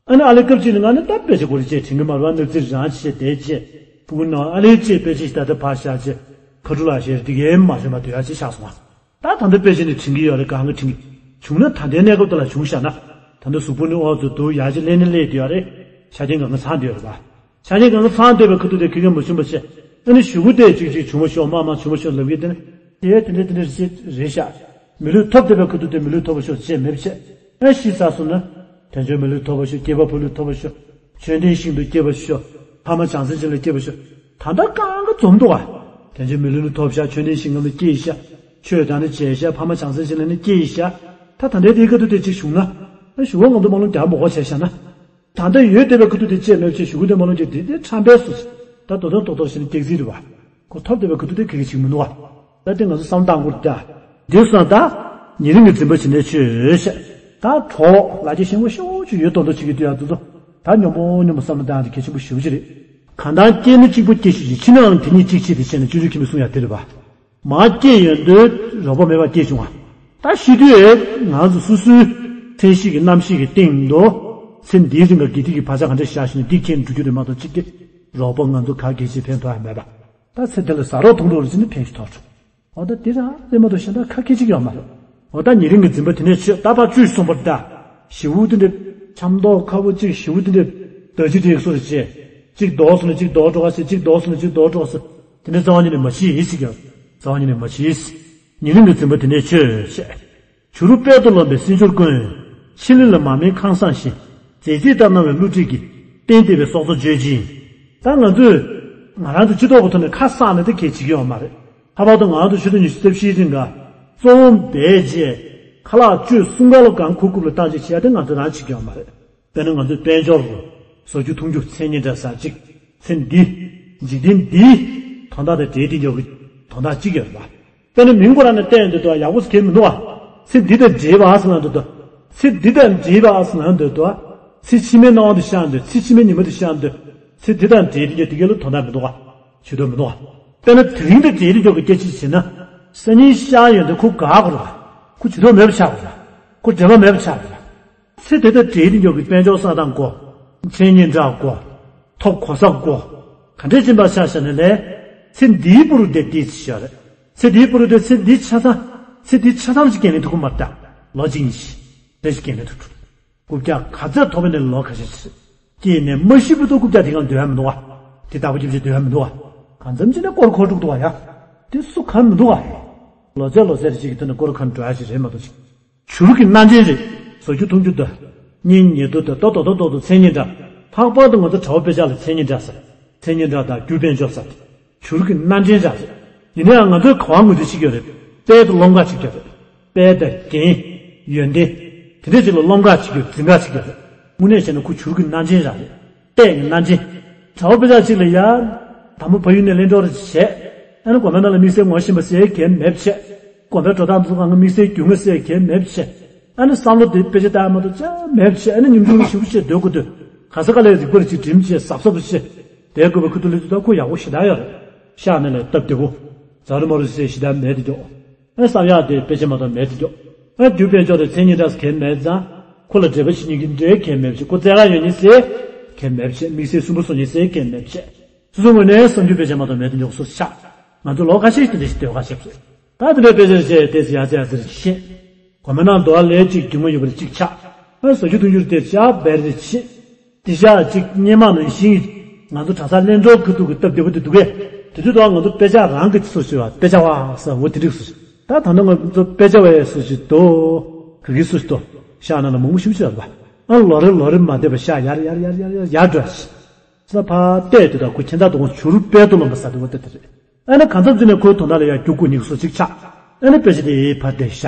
ཨ་ནི་ཨ་ལེ་སྐབས་གཅིག་ལ་ང་ནི་ད་དཔེ་ཆ་གོ་རེ་བྱས་དྲན་གི་མ་རེད་བ། ནབ་ཙི་རང་བྱས་བསྡད་བྱས། སྤུ་གུ་ནང་ཨ་ལེ་བྱས་དཔེ་ཆ་ཞིག་ད་ལྟ་ཕར་བཞག་བྱས། ཁ་ཕྲུག་ལགས་བྱས་འདི་གས་མ་ཤེས་པ་སྡོད་ཡ་ཅིག་ཆགས་སོང་ང་། ད་ད་ལྟ་དཔེ་ཆ་ནི་དྲན་གི་ཡོད་རེད། གང་གི་དྲན་གི་བྱུང་ན་ད་ལྟའི་གནས་སྐབས་དེ་ལ་བྱུང་བཞག་ན། ད་ནི་གཟུགས་པོ་ནི་འོག་ཏུ་འདུག་ཡར་ཅིག་སླེབས་ནི་སླེབས་དུས་ཡ་རེད། ཆ་རྐྱེན་གང་ག་ཚང་བསྡད་ཡོད་རེད་པ། ཆ་རྐྱེན་གང་ག་ཚང་བསྡད་པའི་ཁ་ཐུག་དེ་ཁེ་ཁེ་མ་བྱུང་བ་བྱས། ཨ་ནི་གཞུག་གུ་དེ་ཅིག་ཅིག་བྱུང་བ་ཤོག་མ་མ་བྱུང་བ་ཤོག་ལབ་ཀྱི་དེ་ནི། དེ་དེ་འདྲ་དེ་འདྲ་རེད་ཤག་མི་ལུས་ཐོབ་བསྡད་པའི་ཁ་ཐུག་དེ་མི་ལུས་ཐོབ་པ་ཤོག་ཅེས་མེད་པ་བྱས། ཨ་ཤི་ཚར་སོང་ན། དལ་འབྱོར་མི་ལུས་ཐོབ་པ་ཤོག་སྐྱེས་པ་ཕོ་ལུས་ཐོབ་པ་ཤོག་མཆོད་རྟེན་ཞིང་དུ་སྐྱེས་པ་ཤོག་ཕ་མ་བྱང་སེམས་ཅན་ལ་སྐྱེས་པ་ཤོག་ད་ལྟ་གང་ག་འཛོམས་འདུག་ག་དལ་འབྱོར་མི་ལུས་ནི་ཐོབ་ཤག་མཆོད་རྟེན་ཞིང་ཁམས་ལ་སྐྱེས་ཤག་ཆོས་དང་ནི་བྱས་ཤག་ཕ་མ་བྱང་སེམས་ཅན་ལ་ནི་སྐྱེས་ཤག་ད་ད་ལྟའི་དེའི་ཁ་ཐུག་དེ་ཅིག་བྱུང་ན། ཨ་གཞུག་གུ་ང་ཚོ་མ་ལུས་རྒྱ་མོ་གོ་བྱས་ཤག་ན། ད་ལྟ་ཡོད་བསྡད་པའི་ཁ་ཐུག་དེ་བཅད་མེད་བྱས་གཞུག་གུ་དེ་མ་ལོན་གྱི་དེ་དེ་ཁྲམ་པའི་སུ། ད་དོ་དོན་རྡོག་རྡོག་བྱས་ན་སྐྱག་རྫུན་རེད་བ། ཁོ་ཐོབ་བསྡད་པའི་ཁ་ཐུག་དེ་ག་གི་ཞིག་མི་འདུག་བ། ད་དེ་ང་ཚོ་བསམ་བཏང་དགོས་ད། འདི་སོང་ད། ཉེ་རིང་གི་འཛིན་པ་ཇི་ནས་ཆོད་བཤད། ད་གྲོགས་ལ་རྒྱ་ཞེན་པོ་ཤོག་ཅིག་ཡོད་མདོག་མདོག་བྱེད་ཀྱི་འདུག་ཡ་དེ་ཚོ། ད་སྙོམས་པོ་སྙོམས་པོ་བསམ་བློ་བཏང་ཡ་དེ་གལ་ཆེན་པོ་ཞེ་པོ་ཅིག་རེད། གང་ལྟར་སྐྱེས་ན་གཅིག་པུ་སྐྱེ་ཤེས་ཤིང་ཕྱི་ནའང་དེ་ཉིད་གཅིག་ཆེ་སྟེ་ཞེས་ནས་སྤྱོད་འཇུག་མཁས་པའི་གསུང་ཡང་དེ་རེད་བ། མར་སྐྱེས་ཡོང་དུས་རོགས་པ་མེད་པར་སྐྱེས་བྱུང་བ། ད་ཤི་དུས་ང་ཚོ་སོ་སོའི་མཚན་གཤིས་ཀྱི་རྣམ་ཤེས་ཀྱི་སྟེང་དུ། ཚེ་འདིའི་རིང་ལ་དགེ་སྡིག་གི་བག་ཆགས་ག་འདྲ་བཞག་བཞིན་ན་འདི་ཁྱེར་འགྲོ་རྒྱུ་རེད་མ་གཏོགས་གཅིག་གིས་རོགས་པ་ང་ཚོ་ག་གེ་ཅིག་ཕན་ཐོགས་ཡ་མེད་པ། ད་ཚེ་འདི་ལ་ཟ་རོགས་འཐུང་རོགས་རེ་བྱས་ནས་ཕན་ཞིག་ཐོགས་བྱུང་། འོ་ད་འདི་རང་རེད་མ་གཏོགས་གཞན་དག་ཁ་སྐད་ཅིག་ཡོད་མ་རེད། འོ་ད་ཉེ་རིང་གི་འཛིན་པ་དེ་ནས་ཆོད་ད་ཕར་བཅུ་གསུངས་པར་གདའ། ཞེ་པོ་དེ་འདྲ། འཆམ་མདོག་ཁ་པོ་གཅིག་ཞེ་པོ་དེ་འདྲ། ད་ཅི་དེ་སོ་རེ་བྱས། གཅིག་ལྡོག་སོང་ན་གཅིག་ལྡོག་འགྲོ་ག་ཟེར་གཅིག་ལྡོག་སོང་ན་གཅིག་ལྡོག་འགྲོ་ག་ཟེར། དེ་འདྲ་རྩ་བ་ཉིད་ནས་མ་བྱེད་ཟེར་གྱི། རྩ་བ་ཉིད་ནས་མ་བྱེད། ཉེ་རིང་གི་འཛིན་པ་དེ་ནས་ཆོད་བྱས། བྱུ་རུ་དཔལ་དུ་ལོངས་པའི་སྲིད་འབྱོར་ཀུན། ཕྱི་ལུས་ལ་མ་སྨིན་ཁང་བཟང་བཞིན། མཛེས་བརྩེགས་ལྟར་སྣང་བའི་བསླུ་བྲིད་ཀྱིས། བསྟན་བསྡད་པའི་སྲོག་རྩ་གཅོད་ཅིང་། ད་ང་ཚོས། ང་རང་ཚོ་སྤྱི་ཚོགས་ཀྱི་ཐོག་ནས་ཁ་གསག་ནས་དེ་གལ་ཆེ་གི་ཡོད་མ་རེད། ལྷག་པར་དུ་ང་རང་ཚོ་ཆིག་སྟོང་ཉི་ཤུ་རྩ་བཞིའི་རིང་ག་གཙོ་བོ་འབད་བྱས། ཁ་ལག་གཅོད་གསུམ་ཀ་ལ་གང་ཁུར་རྐུབ་ལ་བཏང་བྱས་བྱས་ཏེ་ང་ཚོ་རང་བྱེད་ཀྱི་ཡོད་མ་རེད། དཔེར་ན་ང་ཚོའི་དཔལ་འབྱོར་རུ། ཟ་རྒྱུ་འཐུང་རྒྱུ་མཚན་ཉིད་འདྲ་ཟེར་གཅིག་ཚེ་འདི། འཇིག་རྟེན་འདིའི། དོན་དག་དང་འབྲེལ་ཏེ་འཇོག་གི། དོན་དག་གཅིག་ཡོད་རེད་པ། དཔེར་ན་མིང་ཁོ་རང་ནས་བལྟས་ཡོང་དུས་ད་ཡག་པོ་ཟེར་མཁན་མི་འདུག་བ། ཚེ་འདི་དང་འབྲེལ་བ་ཟེར་ན་འདུག་ད། ཚེ་འདི་དང་འབྲེལ་བ་ཟེར་ན་འདུག་ད། ཚེ་ཕྱི་མའི་སྣང་བ་དེ་ཤར་འདུག་ཚེ་ཕྱི་མའི་ཉི་མ་དེ་ཤར་འདུག་ཚེ་འདི་དང་འབྲེལ་ཏེ་འཇོག་དེ་ག་ལ་དོན་དག་མི་འདུག་བ། ཇུས་གཏོགས་མི་འདུག་བ། དཔེར་ན་དེ་རིང་དང་འབྲེལ་ཏེ་འཇོག་གི་སྐད་ཆ་བྱས་ན། སང་ཉིན་ཤར་ཡོང་དུས་ཁོ་དགའ་དགོས་རེད་བ། ཁོ་ཇུས་གཏོགས་མེད་པ་ཆགས་དགོས་རེད་བ། ཁོ་འབྲེལ་བ་མེད་པ་ཆགས་དགོས་རེད་བ། ཚེ་འདི་དང་འབྲེལ་ཏེ་འཇོག་གི་དཔལ་འབྱོར་བསགས་སྟངས་དགོས། མཚན་སྙན་གྲགས་དགོས། ཐོབ་གོ་ས་དགོས། ག་འདྲས་ཅན་པ་ཆ་བཞག་ན་ལས། ཚེ་འདིའི་བུ་རུ་དེ་འདི་ཞིག་ཡོད་རེད། ཚེ་འདིའི་བུ་རུ་དེ་ཚེ་འདི་ཆ་ཚང་། ཚེ་འདི་ཆ་ཚང་ཞིག་འགན་ལེན་ཐུབ་ཀྱི་མ་རེད་ད། ལོ་གཅིག་གཉིས་ཤིག་རེ་ཞིག་འགན་ལེན་ཐུབ་ཐུབ། རྐུབ་བཀྱག་ག་ཚོད་ཐོབ་ནས་ལོ་ཁ་ཤས་ཤིག་སྐྱེས་ནས་མ་ཤི་བར་དུ་རྐུབ་བཀྱག་དེ་གང་སྡོད་ཡ་མི་འདུག་བ། དེ་ལྟ་བུ་རྒྱབ་ཅིག་སྡོད་ཡ་མི་འདུག་བ། གང་འཚམ་ཅིག་ནས་སྐོར་འཁོར་འགྲོ་གི་འདུག་བ་ཡ། དེ་སུ་གང་མི་འདུག་བ། ལོ་ཚད་ལོ་ཚད་རེ་ཞིག་གི་དོན་ནས་སྐོར་ཁ་འགྲོ་ཡ་ཞིག་རེད་མ་གཏོགས་ཅིག་བྱུ་རུ་གི་སྣ་འདྲེན་རེད། ཟ་རྒྱུ་འཐུང་རྒྱུ་དང་། གཉེན་ཉེ་དུ་དང་ཏོག་ཏོག་ཏོག་ཏོག་ཏོ་མཚན་སྙན་གྲགས། ལྷག་པར་དུ་ང་ཚོ་གྲྭ་པ་དཔེ་ཆ་ལ་མཚན་སྙན་གྲགས་ཟེར། མཚན་སྙན་གྲགས་དང་རྒྱུ་དཔལ་འབྱོར་ཟེར་ཏེ། བྱུ་རུ་གི་སྣ་འདྲེན་རེད་ཟེར། ཡིན་ན་ཡང་ང་ཚོའི་ག་བ་ངོས་འཛིན་བྱེད་ཀྱི་ཡོད་རེད། དཔལ་དུ་རློམ་ག་བྱེད་ཀྱི་ཡོད་རེད། དཔལ་དང་རྒྱན། ཡོན་ཏན། དེ་འདྲ་ཅིག་ལ་རློམ་ག་བྱེད་ཀྱི་ཡོད་རེད། འཛིན་ག་བྱེད་ཀྱི་ཡོད་རེད། དངོས་གནས་བྱས་ན་ཁོ་བྱུ་རུ་གི་སྣ་འདྲེན་རེད། ལྟས་ངན་སྣ་འདྲེན། གྲྭ་པ་དཔེ་ཆ་གཅིག་ལ་ཡ། དང་པོ་ཕ་ཡུལ་ནས་གླེང་གྲོགས་རེ་བྱས། ཨ་ནི་དགོན་པའི་ནང་ལ་དམིགས་བསལ་ངོ་ཤེས་པ་ཟེར་གང་མེད་བྱས། དགོན་པའི་འགྲོ་སྟངས་དེ་ཚོ་གང་ག་དམིགས་བསལ་རྒྱུས་མངའ་ཟེར་གང་མེད་བྱས། ཨ་ནི་བསམ་བློ་དེ་དཔེ་ཆ་ལྟ་ཡ་མ་གཏོགས་ཅང་མེད་བྱས། ཨ་ནི་ཉམ་ཆུང་ཞེ་པོ་བྱས་སྡོད་དགོས་དུས། ག་ས་ག་ལ་རིག་པ་རེ་གཅིག་སྒྲིམ་བྱས་གཟབ་གཟབ་བྱས། བསྡད་དགོས་པའི་ཁུ་ཐུག་ལ་དེ་ད་ཁོ་ཡག་པོ་ཞེ་དྲག་ཡོད་རེད། ཤག་ནང་ལ་སྟབས་བདེ་པོ། ཛ་རུ་མ་རུ་ཟེར་ཞེ་དྲག་མེད་དེ་འཇོག་ཨ་བསམ་ཡག་དེ་དཔེ་ཆ་མ་གཏོགས་མེད་དེ་འཇོག་ཨ་རྒྱུ་དཔལ་འབྱོར་དེ་མཚན་སྙན་གྲགས་གང་མེད་ཙང་། ཁོ་ལ་འབྲེལ་བ་བྱེད་མཁན་གྱི་འབྲེལ་གང་མེད་བྱས། ཁོ་བཙལ་ག་ཡོང་མཁན་ཟེར་གང་མེད་བྱས། དམིགས་བསལ་སུན་པོ་བཟོ་མཁན་ཟེར་གང་མེད་བྱས། སོ་སོའི་ངོས་ནས་བསམ་རྒྱུ་དཔེ་ཆ་མ་གཏོགས་མེད་དེ་འཇོག་སོ་སོ་ཆགས། ང་ཚོ་ལོ་ཁ་ཤས་ཤིག་དེ་འདྲ་ཞིག་སྡོད་ག་ཤེས་པ་རེད། ད་དེ་འདྲའི་དཔེ་ཆ་རེ་བྱས་ཏེ་ཡ་ཙེ་ཡ་ཙེ་རེ་བཤད། དགོན་པའི་ནང་དུ་བ་ལས་གཅིག་རྒྱུས་མངའ་ཡོད་པ་རེ་གཅིག་ཆགས། ཨ་ཟ་རྒྱུ་འཐུང་རྒྱུ་རེ་དེ་ཤག་བེར་རེ་བྱེད། དེ་ཤག་གཅིག་སྔོན་མ་ནང་བཞིན། ང་ཚོ་གྲྭ་ས་གླིང་གྲོང་ཁུལ་དུ་གི་སྟབས་བདེ་པོ་དེ་འདུག་གས། དེ་དུས་དུ་བ་ང་ཚོ་དཔེ་ཆ་རང་གི་སུ་ཞིག་བ་དཔེ་ཆ་བ་ཟེར་འོ་དེ་འགྲིག་སུ་ཞིག་ད་ད་ནང་ང་ཚོ་དཔེ་ཆ་བའི་སུ་ཞིག་འདུག་ག་གི་སུ་ཞིག་འདུག་ཤག་ནང་ལ་མང་པོ་ཞིག་བྱས་པ། ཨ་ལོ་རེ་ལོ་རེ་མ་བསྡད་པ་ཤག་ཡར་ཡར་ཡར་ཡར་ཡར་ཡར་འགྲོ་ཞིག་ས་ཕ་བལྟས་དུས་ད་ཁོ་ཁྱེད་ད་དུང་བྱུ་རུ་དཔལ་དུ་ལོངས་པ་ས་དེ་བ་དེ་དེ་རེད། ཨ་ནི་གང་འཚམ་ཚུད་ནས་ཁོའི་དོན་དག་ལ་ཡང་རྒྱུག་དགོས་ཉིག་སོ་གཅིག་ཆགས། ཨ་ནི་དཔེ་ཆ་དེ་ཕར་དེ་བཞག་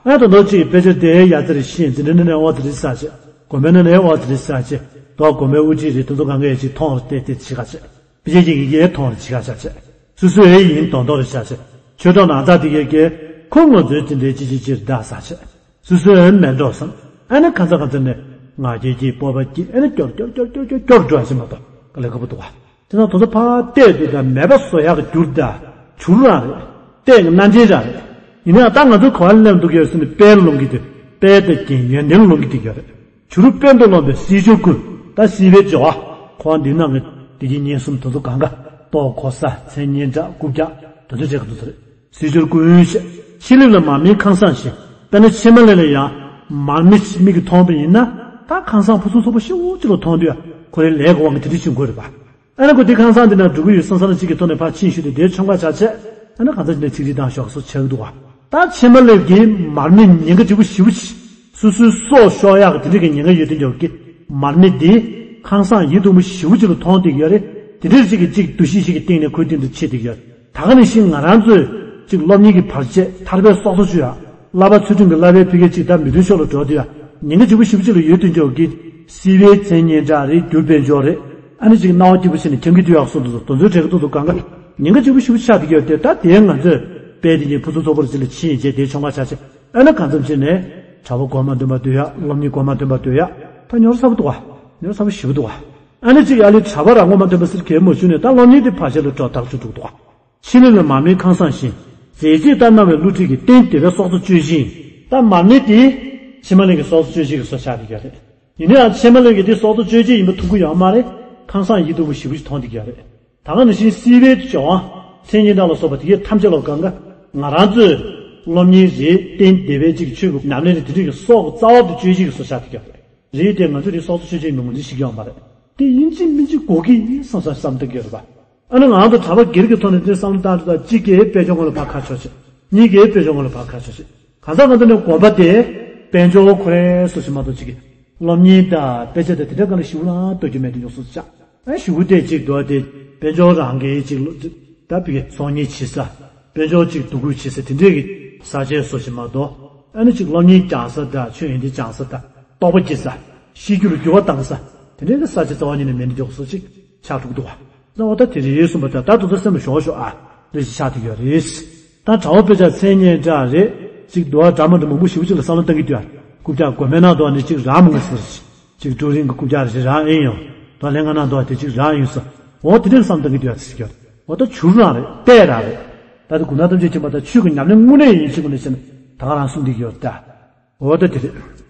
ཨ་ད་ནོར་གཅིག་དཔེ་ཆ་དེ་ཡ་ཙི་རེ་ཤེས་འཛིན་གྲྭ་ནས་ཨོ་ཙི་རེ་ས་ཆེ། དགོན་པའི་ནང་ནས་ཨོ་ཙི་རེ་ས་ཆེ། དོ་དགོན་པའི་དབུ་ཁྲིད་རེ་དེ་ཚོ་གང་ག་ཡ་ཅིག་མཐོང་རེ་བལྟས་བལྟས་བྱེད་ག་ཆེ། དཔེ་ཆ་ཅིག་གི་ཡའི་མཐོང་རེ་བྱེད་ག་ཆ་ཆེ། སུ་སུ་ཨེ་ཡིན་དོན་དོ་རེ་ཆ་ཆེ། ཆོས་གྲོགས་ནང་ཚགས་དེ་གས་གས་ཁོ་ང་ཚོའི་དེ་འདྲའི་ཅི་ཅི་ཅིར་བདག་ས་ཆེ། སུ་སུ་ཨེ་མེད་འགྲོ་བསམ། ཨ་ནི་གང་ཚ་གང་ཚ་ནས་ང་རྒྱལ་གྱིས་སྤོབས་པ་སྐྱེས། ཨ་ནི་སྐྱོར་སྐྱོར་སྐྱོར་སྐྱོར་སྐྱོར་སྐྱོར་འགྲོ་ཡ་ཞིག་མ་གཏོགས་ག་ལེ་ཁ་པོ་འདུག་བ། དེ་ན་དོ་ཚོ་ཕར་བལྟས་དུས་ད་མེད་པ་བཟོ་ཡག་གི་རྒྱུར་ད་བྱུ་རུ་རང་རེད། ལྟས་ངན་སྣ་འདྲེན་རང་རེད། ཡིན་ན་ཡང་ད་ང་ཚོ་ག་བ་སླེབས་འདུག་ཡོད་ཟེར་ནས་དཔལ་ལོང་གི་དེ་དཔལ་དང་རྒྱན་ཡོན་ཏན་ལོང་གི་དེ་ཡོད་རེད། བྱུ་རུ་དཔལ་དུ་ལོངས་པའི་སྲིད་འབྱོར་ཀུན། ད་སྲིད་པའི་འབྱོར་བ། ཁོ་བ་འདི་ནང་གི་བདེ་སྐྱིད་ཉེན་གསུམ་དེ་ཚོ་གང་ག་ལྟོ་གོ་ས་མཚན་སྙན་གྲགས་རྐུབ་བཀྱག་དེ་ཚོ་བྱེད་ག་འདུག་ས་རེད། སྲིད་འབྱོར་ཀུན་ཞེས་ཕྱི་གླིང་ལ་མ་སྨིན་ཁང་བཟང་བཞིན། དཔེར་ན་ཕྱེ་མ་ལེབ་ལ་ཡང་ མར་མེ་མིག་གིས་མཐོང་བ་ཡིན་ན། ད་ཁང་བཟང་ཕུན་སུམ་ཚོགས་པོ་ཞེ་པོ་ཅིག་ལ་མཐོང་དུས། ཁོ་རའི་ལས་ཀྱི་དབང་གིས་དེ་འདྲ་བྱེད་དགོས་རེད་པ། ཨ་ནི་ཁོ་དེ་ཁང་བཟང་དེ་ནང་འགྲོ་གི་ཡོད་བསམ་བསམ་བློ་གཅིག་གི་ཐོག་ནས་ཕར་ཕྱིན་ཞུས་ཏེ། དེའི་ཆོ་ག་བྱས་བྱས། ཨ་ནི་གང་ཚ་ཅིག་ནས་ཆིག་སྒྲིལ་བཏང་ཞོག་སོགས་བྱེད་ཀྱི་འདུག་པ། ད་ཕྱེ་མ་ལེབ་ཀྱི་མར་མེ་ཉེན་ཁ་ལྗིད་པོ་ཞེ་པོ་ཅིག་སོ་སོའི་སྲོག་ཤོར་ཡག་གི་དེ་འདྲ་གི་ཉེན་ཁ་ཡོད་དུས་འཇོག་གི། མར་མེ་དེ་ཁང་བཟང་ཡིད་དུ་འོང་པོ་ཞེ་པོ་ཅིག་ལ་མཐོང་བསྡད་ཀྱི་ཡོད་རེད། དེ་འདྲ་ཅིག་གི་ཅིག་འདུ་ཤེས་ཤིག་གི་སྟེང་ནས་ཁོའི་སྟེང་དུ་ཆས་བསྡད་ཀྱི་ཡོད་རེད། ད་ག་ནང་བཞིན་ང་རང་ཚོས་ཅིག་སློབ་གཉེར་གྱི་བར་ཆད་ཐར་པའི་སྲོག་རྩ་གཅོད་ཡ། བསླབ་པ་ཚུལ་ཁྲིམས་ཀྱི་བསླབ་པའི་ཕ་གིར་ཅིག་ད་མི་མཐུན་ཕྱོགས་ལ་འགྲོ་དུས་ཡ། ཉེན་ཁ་ལྗིད་པོ་ཞེ་པོ་ཅིག་ལ་ཡོད་དུས་འཇོག་གི། སྲིད་པའི་མཚན་སྙན་གྲགས་རེད། རྒྱུ་དཔལ་འབྱོར་རེད། ཨ་ནི་ཅིག་སྣང་བ་སྐྱིད་པོ་བྱས་ནས་འཁྱམ་གྱི་འདུག་ཡག་སོགས་དུ་དོན་ཚོད་འགྲིག་གི་འདུག་འདུག་གང་ག་ཉེན་ཁ་ལྗིད་པོ་ཞེ་པོ་ཆགས་བསྡད་ཀྱི་ཡོད་དེ། ད་དེ་ང་ཚོས་དཔལ་དེ་ཉིད་ཕུན་སུམ་ཚོགས་པོར་ཅིག་ལ་ཕྱིན་བྱས་དེའི་ཆོ་ག་བྱ་བྱེད། ཨ་ནི་གང་འཚམ་བྱས་ནས་གྲྭ་པ་གོ་མ་འདོན་པ་སྡོད་ཡ། སློབ་གཉེར་གོ་མ་འདོན་པ་སྡོད་ཡ། ད་ཉོ་ར་ཚ་པོ་འདུག་བ། ཉོ་ར་ཚ་པོ་ཞེ་པོ་འདུག་བ། ཨ་ནི་ཅིག་ཨ་ལེ་གྲྭ་པ་རང་གོ་མ་འདོན་པ་ཟེར་གལ་མ་བྱུང་ནས། ད་སློབ་གཉེར་དེ་ཕར་ཆེར་ལ་འགྲོ་ཐག་ཆོད་འགྲོ་འདུག་བ། ཕྱེ་མ་ལེབ་མར་མེ་ཁང་བཟང་བཞིན། རྫས་བཅས་ལྟར་སྣང་བའི་བསླུ་བྲིད་ཀྱིས། རྟེན་དེ་བས་སྲོག་རྩ་གཅོད་ཅིང་། ད་མར་མེ་དེ་ཕྱེ་མ་ལེབ་ཀྱི་སྲོག་རྩ་གཅོད་བྱེད་ཀྱི་བཟོ་ཆགས་བསྡད་ཀྱི་ཡོད་རེད། ཡིན་ནའང་ཕྱེ་མ་ལེབ་ཀྱིས་དེ་སྲོག་རྩ་གཅོད་བྱེད་ཡིན་པ་མཐོང་གི་ཡོད་མ་རེད། ཁང་བཟང་ཡིད་དུ་འོང་པོ་ཞེ་པོ་ཞིག་མཐོང་བསྡད་ཀྱི་ཡོད་རེད། ད་ག་ནང་བཞིན་སྲིད་པའི་སྦྱོར་དབང་མཚན་སྙན་གྲགས་ལ་སོགས་པ་དེ་གའི་ཐམས་ཅད་ལ་གང་ག་ང་རང་ཚོས་སློབ་གཉེར་རེད། རྟེན་དེ་བས་ཅིག་ཆོས་ཀྱི་ཉམས་ལེན་རེད། དེ་འདྲ་གི་སྲོག་གི་རྩ་བ་དེ་གཅོད་བྱེད་ཀྱི་བཟོ་ཆགས་བསྡད་ཀྱི་ཡོད་རེད། རེད་དེ། ང་ཚོས་དེ་སྲོག་རྩ་གཅོད་བྱེད་ཡིན་པ་ངོས་འཛིན་བྱེད་ཀྱི་ཡོད་མ་རེད། དེ་ཡིན་གཅིག་མིན་གཅིག་དགོས་ཀྱི་ཡིན་བསམ་བསམ་བསམ་བསྡད་ཀྱི་ཡོད་རེད་པ། ཨ་ནི་ང་ཚོ་གྲྭ་པ་སྒེར་གྱི་ཐོག་ནས་དེ་བསམ་བློ་བཏང་དུས། ད་གཅིག་གིས་དཔལ་འབྱོར་ངོས་ལ་ཕར་ཁ་ཕྱོགས་བྱེད། གཉིས་ཀྱིས་དཔལ་འབྱོར་ངོས་ལ་ཕར་ཁ་ཕྱོགས་བྱེད། གང་ཟག་གང་འདྲ་ནས་དགོན་པ་དེ་དཔལ་འབྱོར་ཁོ་རའི་སོ་ཞིག་མ་གཏོགས། གཅིག་གིས་སློབ་གཉེར་དང་དཔེ་ཆ་དང་དེ་འདྲ་གང་ལ་ཞིབ་ལ་ལྟོས་རྒྱུ་མེད་དུ་འཇོག་སོ་ཆགས། ཨ་ཞུ་གུ་དེ་གཅིག་འདུག་དེ་དཔལ་འབྱོར་རང་གི་གཅིག་ལོ་ད་བི་གའི་ཚོང་གཉེར་བྱེད་ས། དཔལ་འབྱོར་གཅིག་འདུ་འགོད་བྱེད་ས། དེ་འདྲའི་གི་ས་ཆའི་སོ་ཞིག་མ་གཏོགས། ཨ་ནི་གཅིག་སློབ་གཉེར་སྦྱང་ས་དང་། ཆོས་ཡོན་ཏན་སྦྱང་ས་དང་། རྟོགས་པ་སྐྱེ་ས། ཤེས་རྒྱུད་ལ་འགྱུར་བ་བཏང་ས། དེ་འདྲའི་གི་ས་ཆ་རྩ་བ་ཉིད་ནས་མེད་འདུ་འཇོག་སོ་ཅིག་ཆགས་འགྲོ་གི་འདུག་བ། ད་འོ་ད་དེ་རེད་གསུངས་པ་དང་། ད་དུང་ད་སེམས་ལ་ཞོག་ཞོག་ཨ་རེ་ཞིག་ཆགས་བསྡད་ཡོད་རེད། ད་གྲྭ་པ་དཔེ་ཆ་མཚན་སྙན་གྲགས་རེད། ཅིག་འདུག་བ། འདྲ་མི་འདྲ་མང་པོ་ཞེ་པོ་ཅིག་ལ་བསམ་བློ་བཏང་གི་འདུག་ཨ། རྐུབ་བཀྱག་དགོས་མེད་ན་འདུག་བ། ནི་ཅིག་རག་མི་འདུག་ཟེར། ཅིག་ཀྲུའུ་རིན་གྱི་རྐུབ་བཀྱག་རེ་རག་ཨེ་ཡོང་། ད་ལན་ང་ན་འདུག་བ། དེ་ཅིག་རག་ཡོང་ས། འོ་དེ་འདྲའི་བསམ་བཏང་གི་འདུག་ཨ་ཟེར་གྱི་ཡོད་རེད། འོ་ད་བྱུར་རང་རེད། ལྟས་རང་རེད། ད་དེ་དགུང་ན་ཐམས་ཅད་མཁྱེན་པ་དང་ཆོས་ཀྱི་ཉམས་ལེན་དངོས་གནས་ཡིན་ཕྱིན་ངོས་ནས་བཤད་ན་ད་ག་རང་གསུངས་བསྡད་ཀྱི་ཡོད་རེད་ད། འོ་ད་དེ་རེད།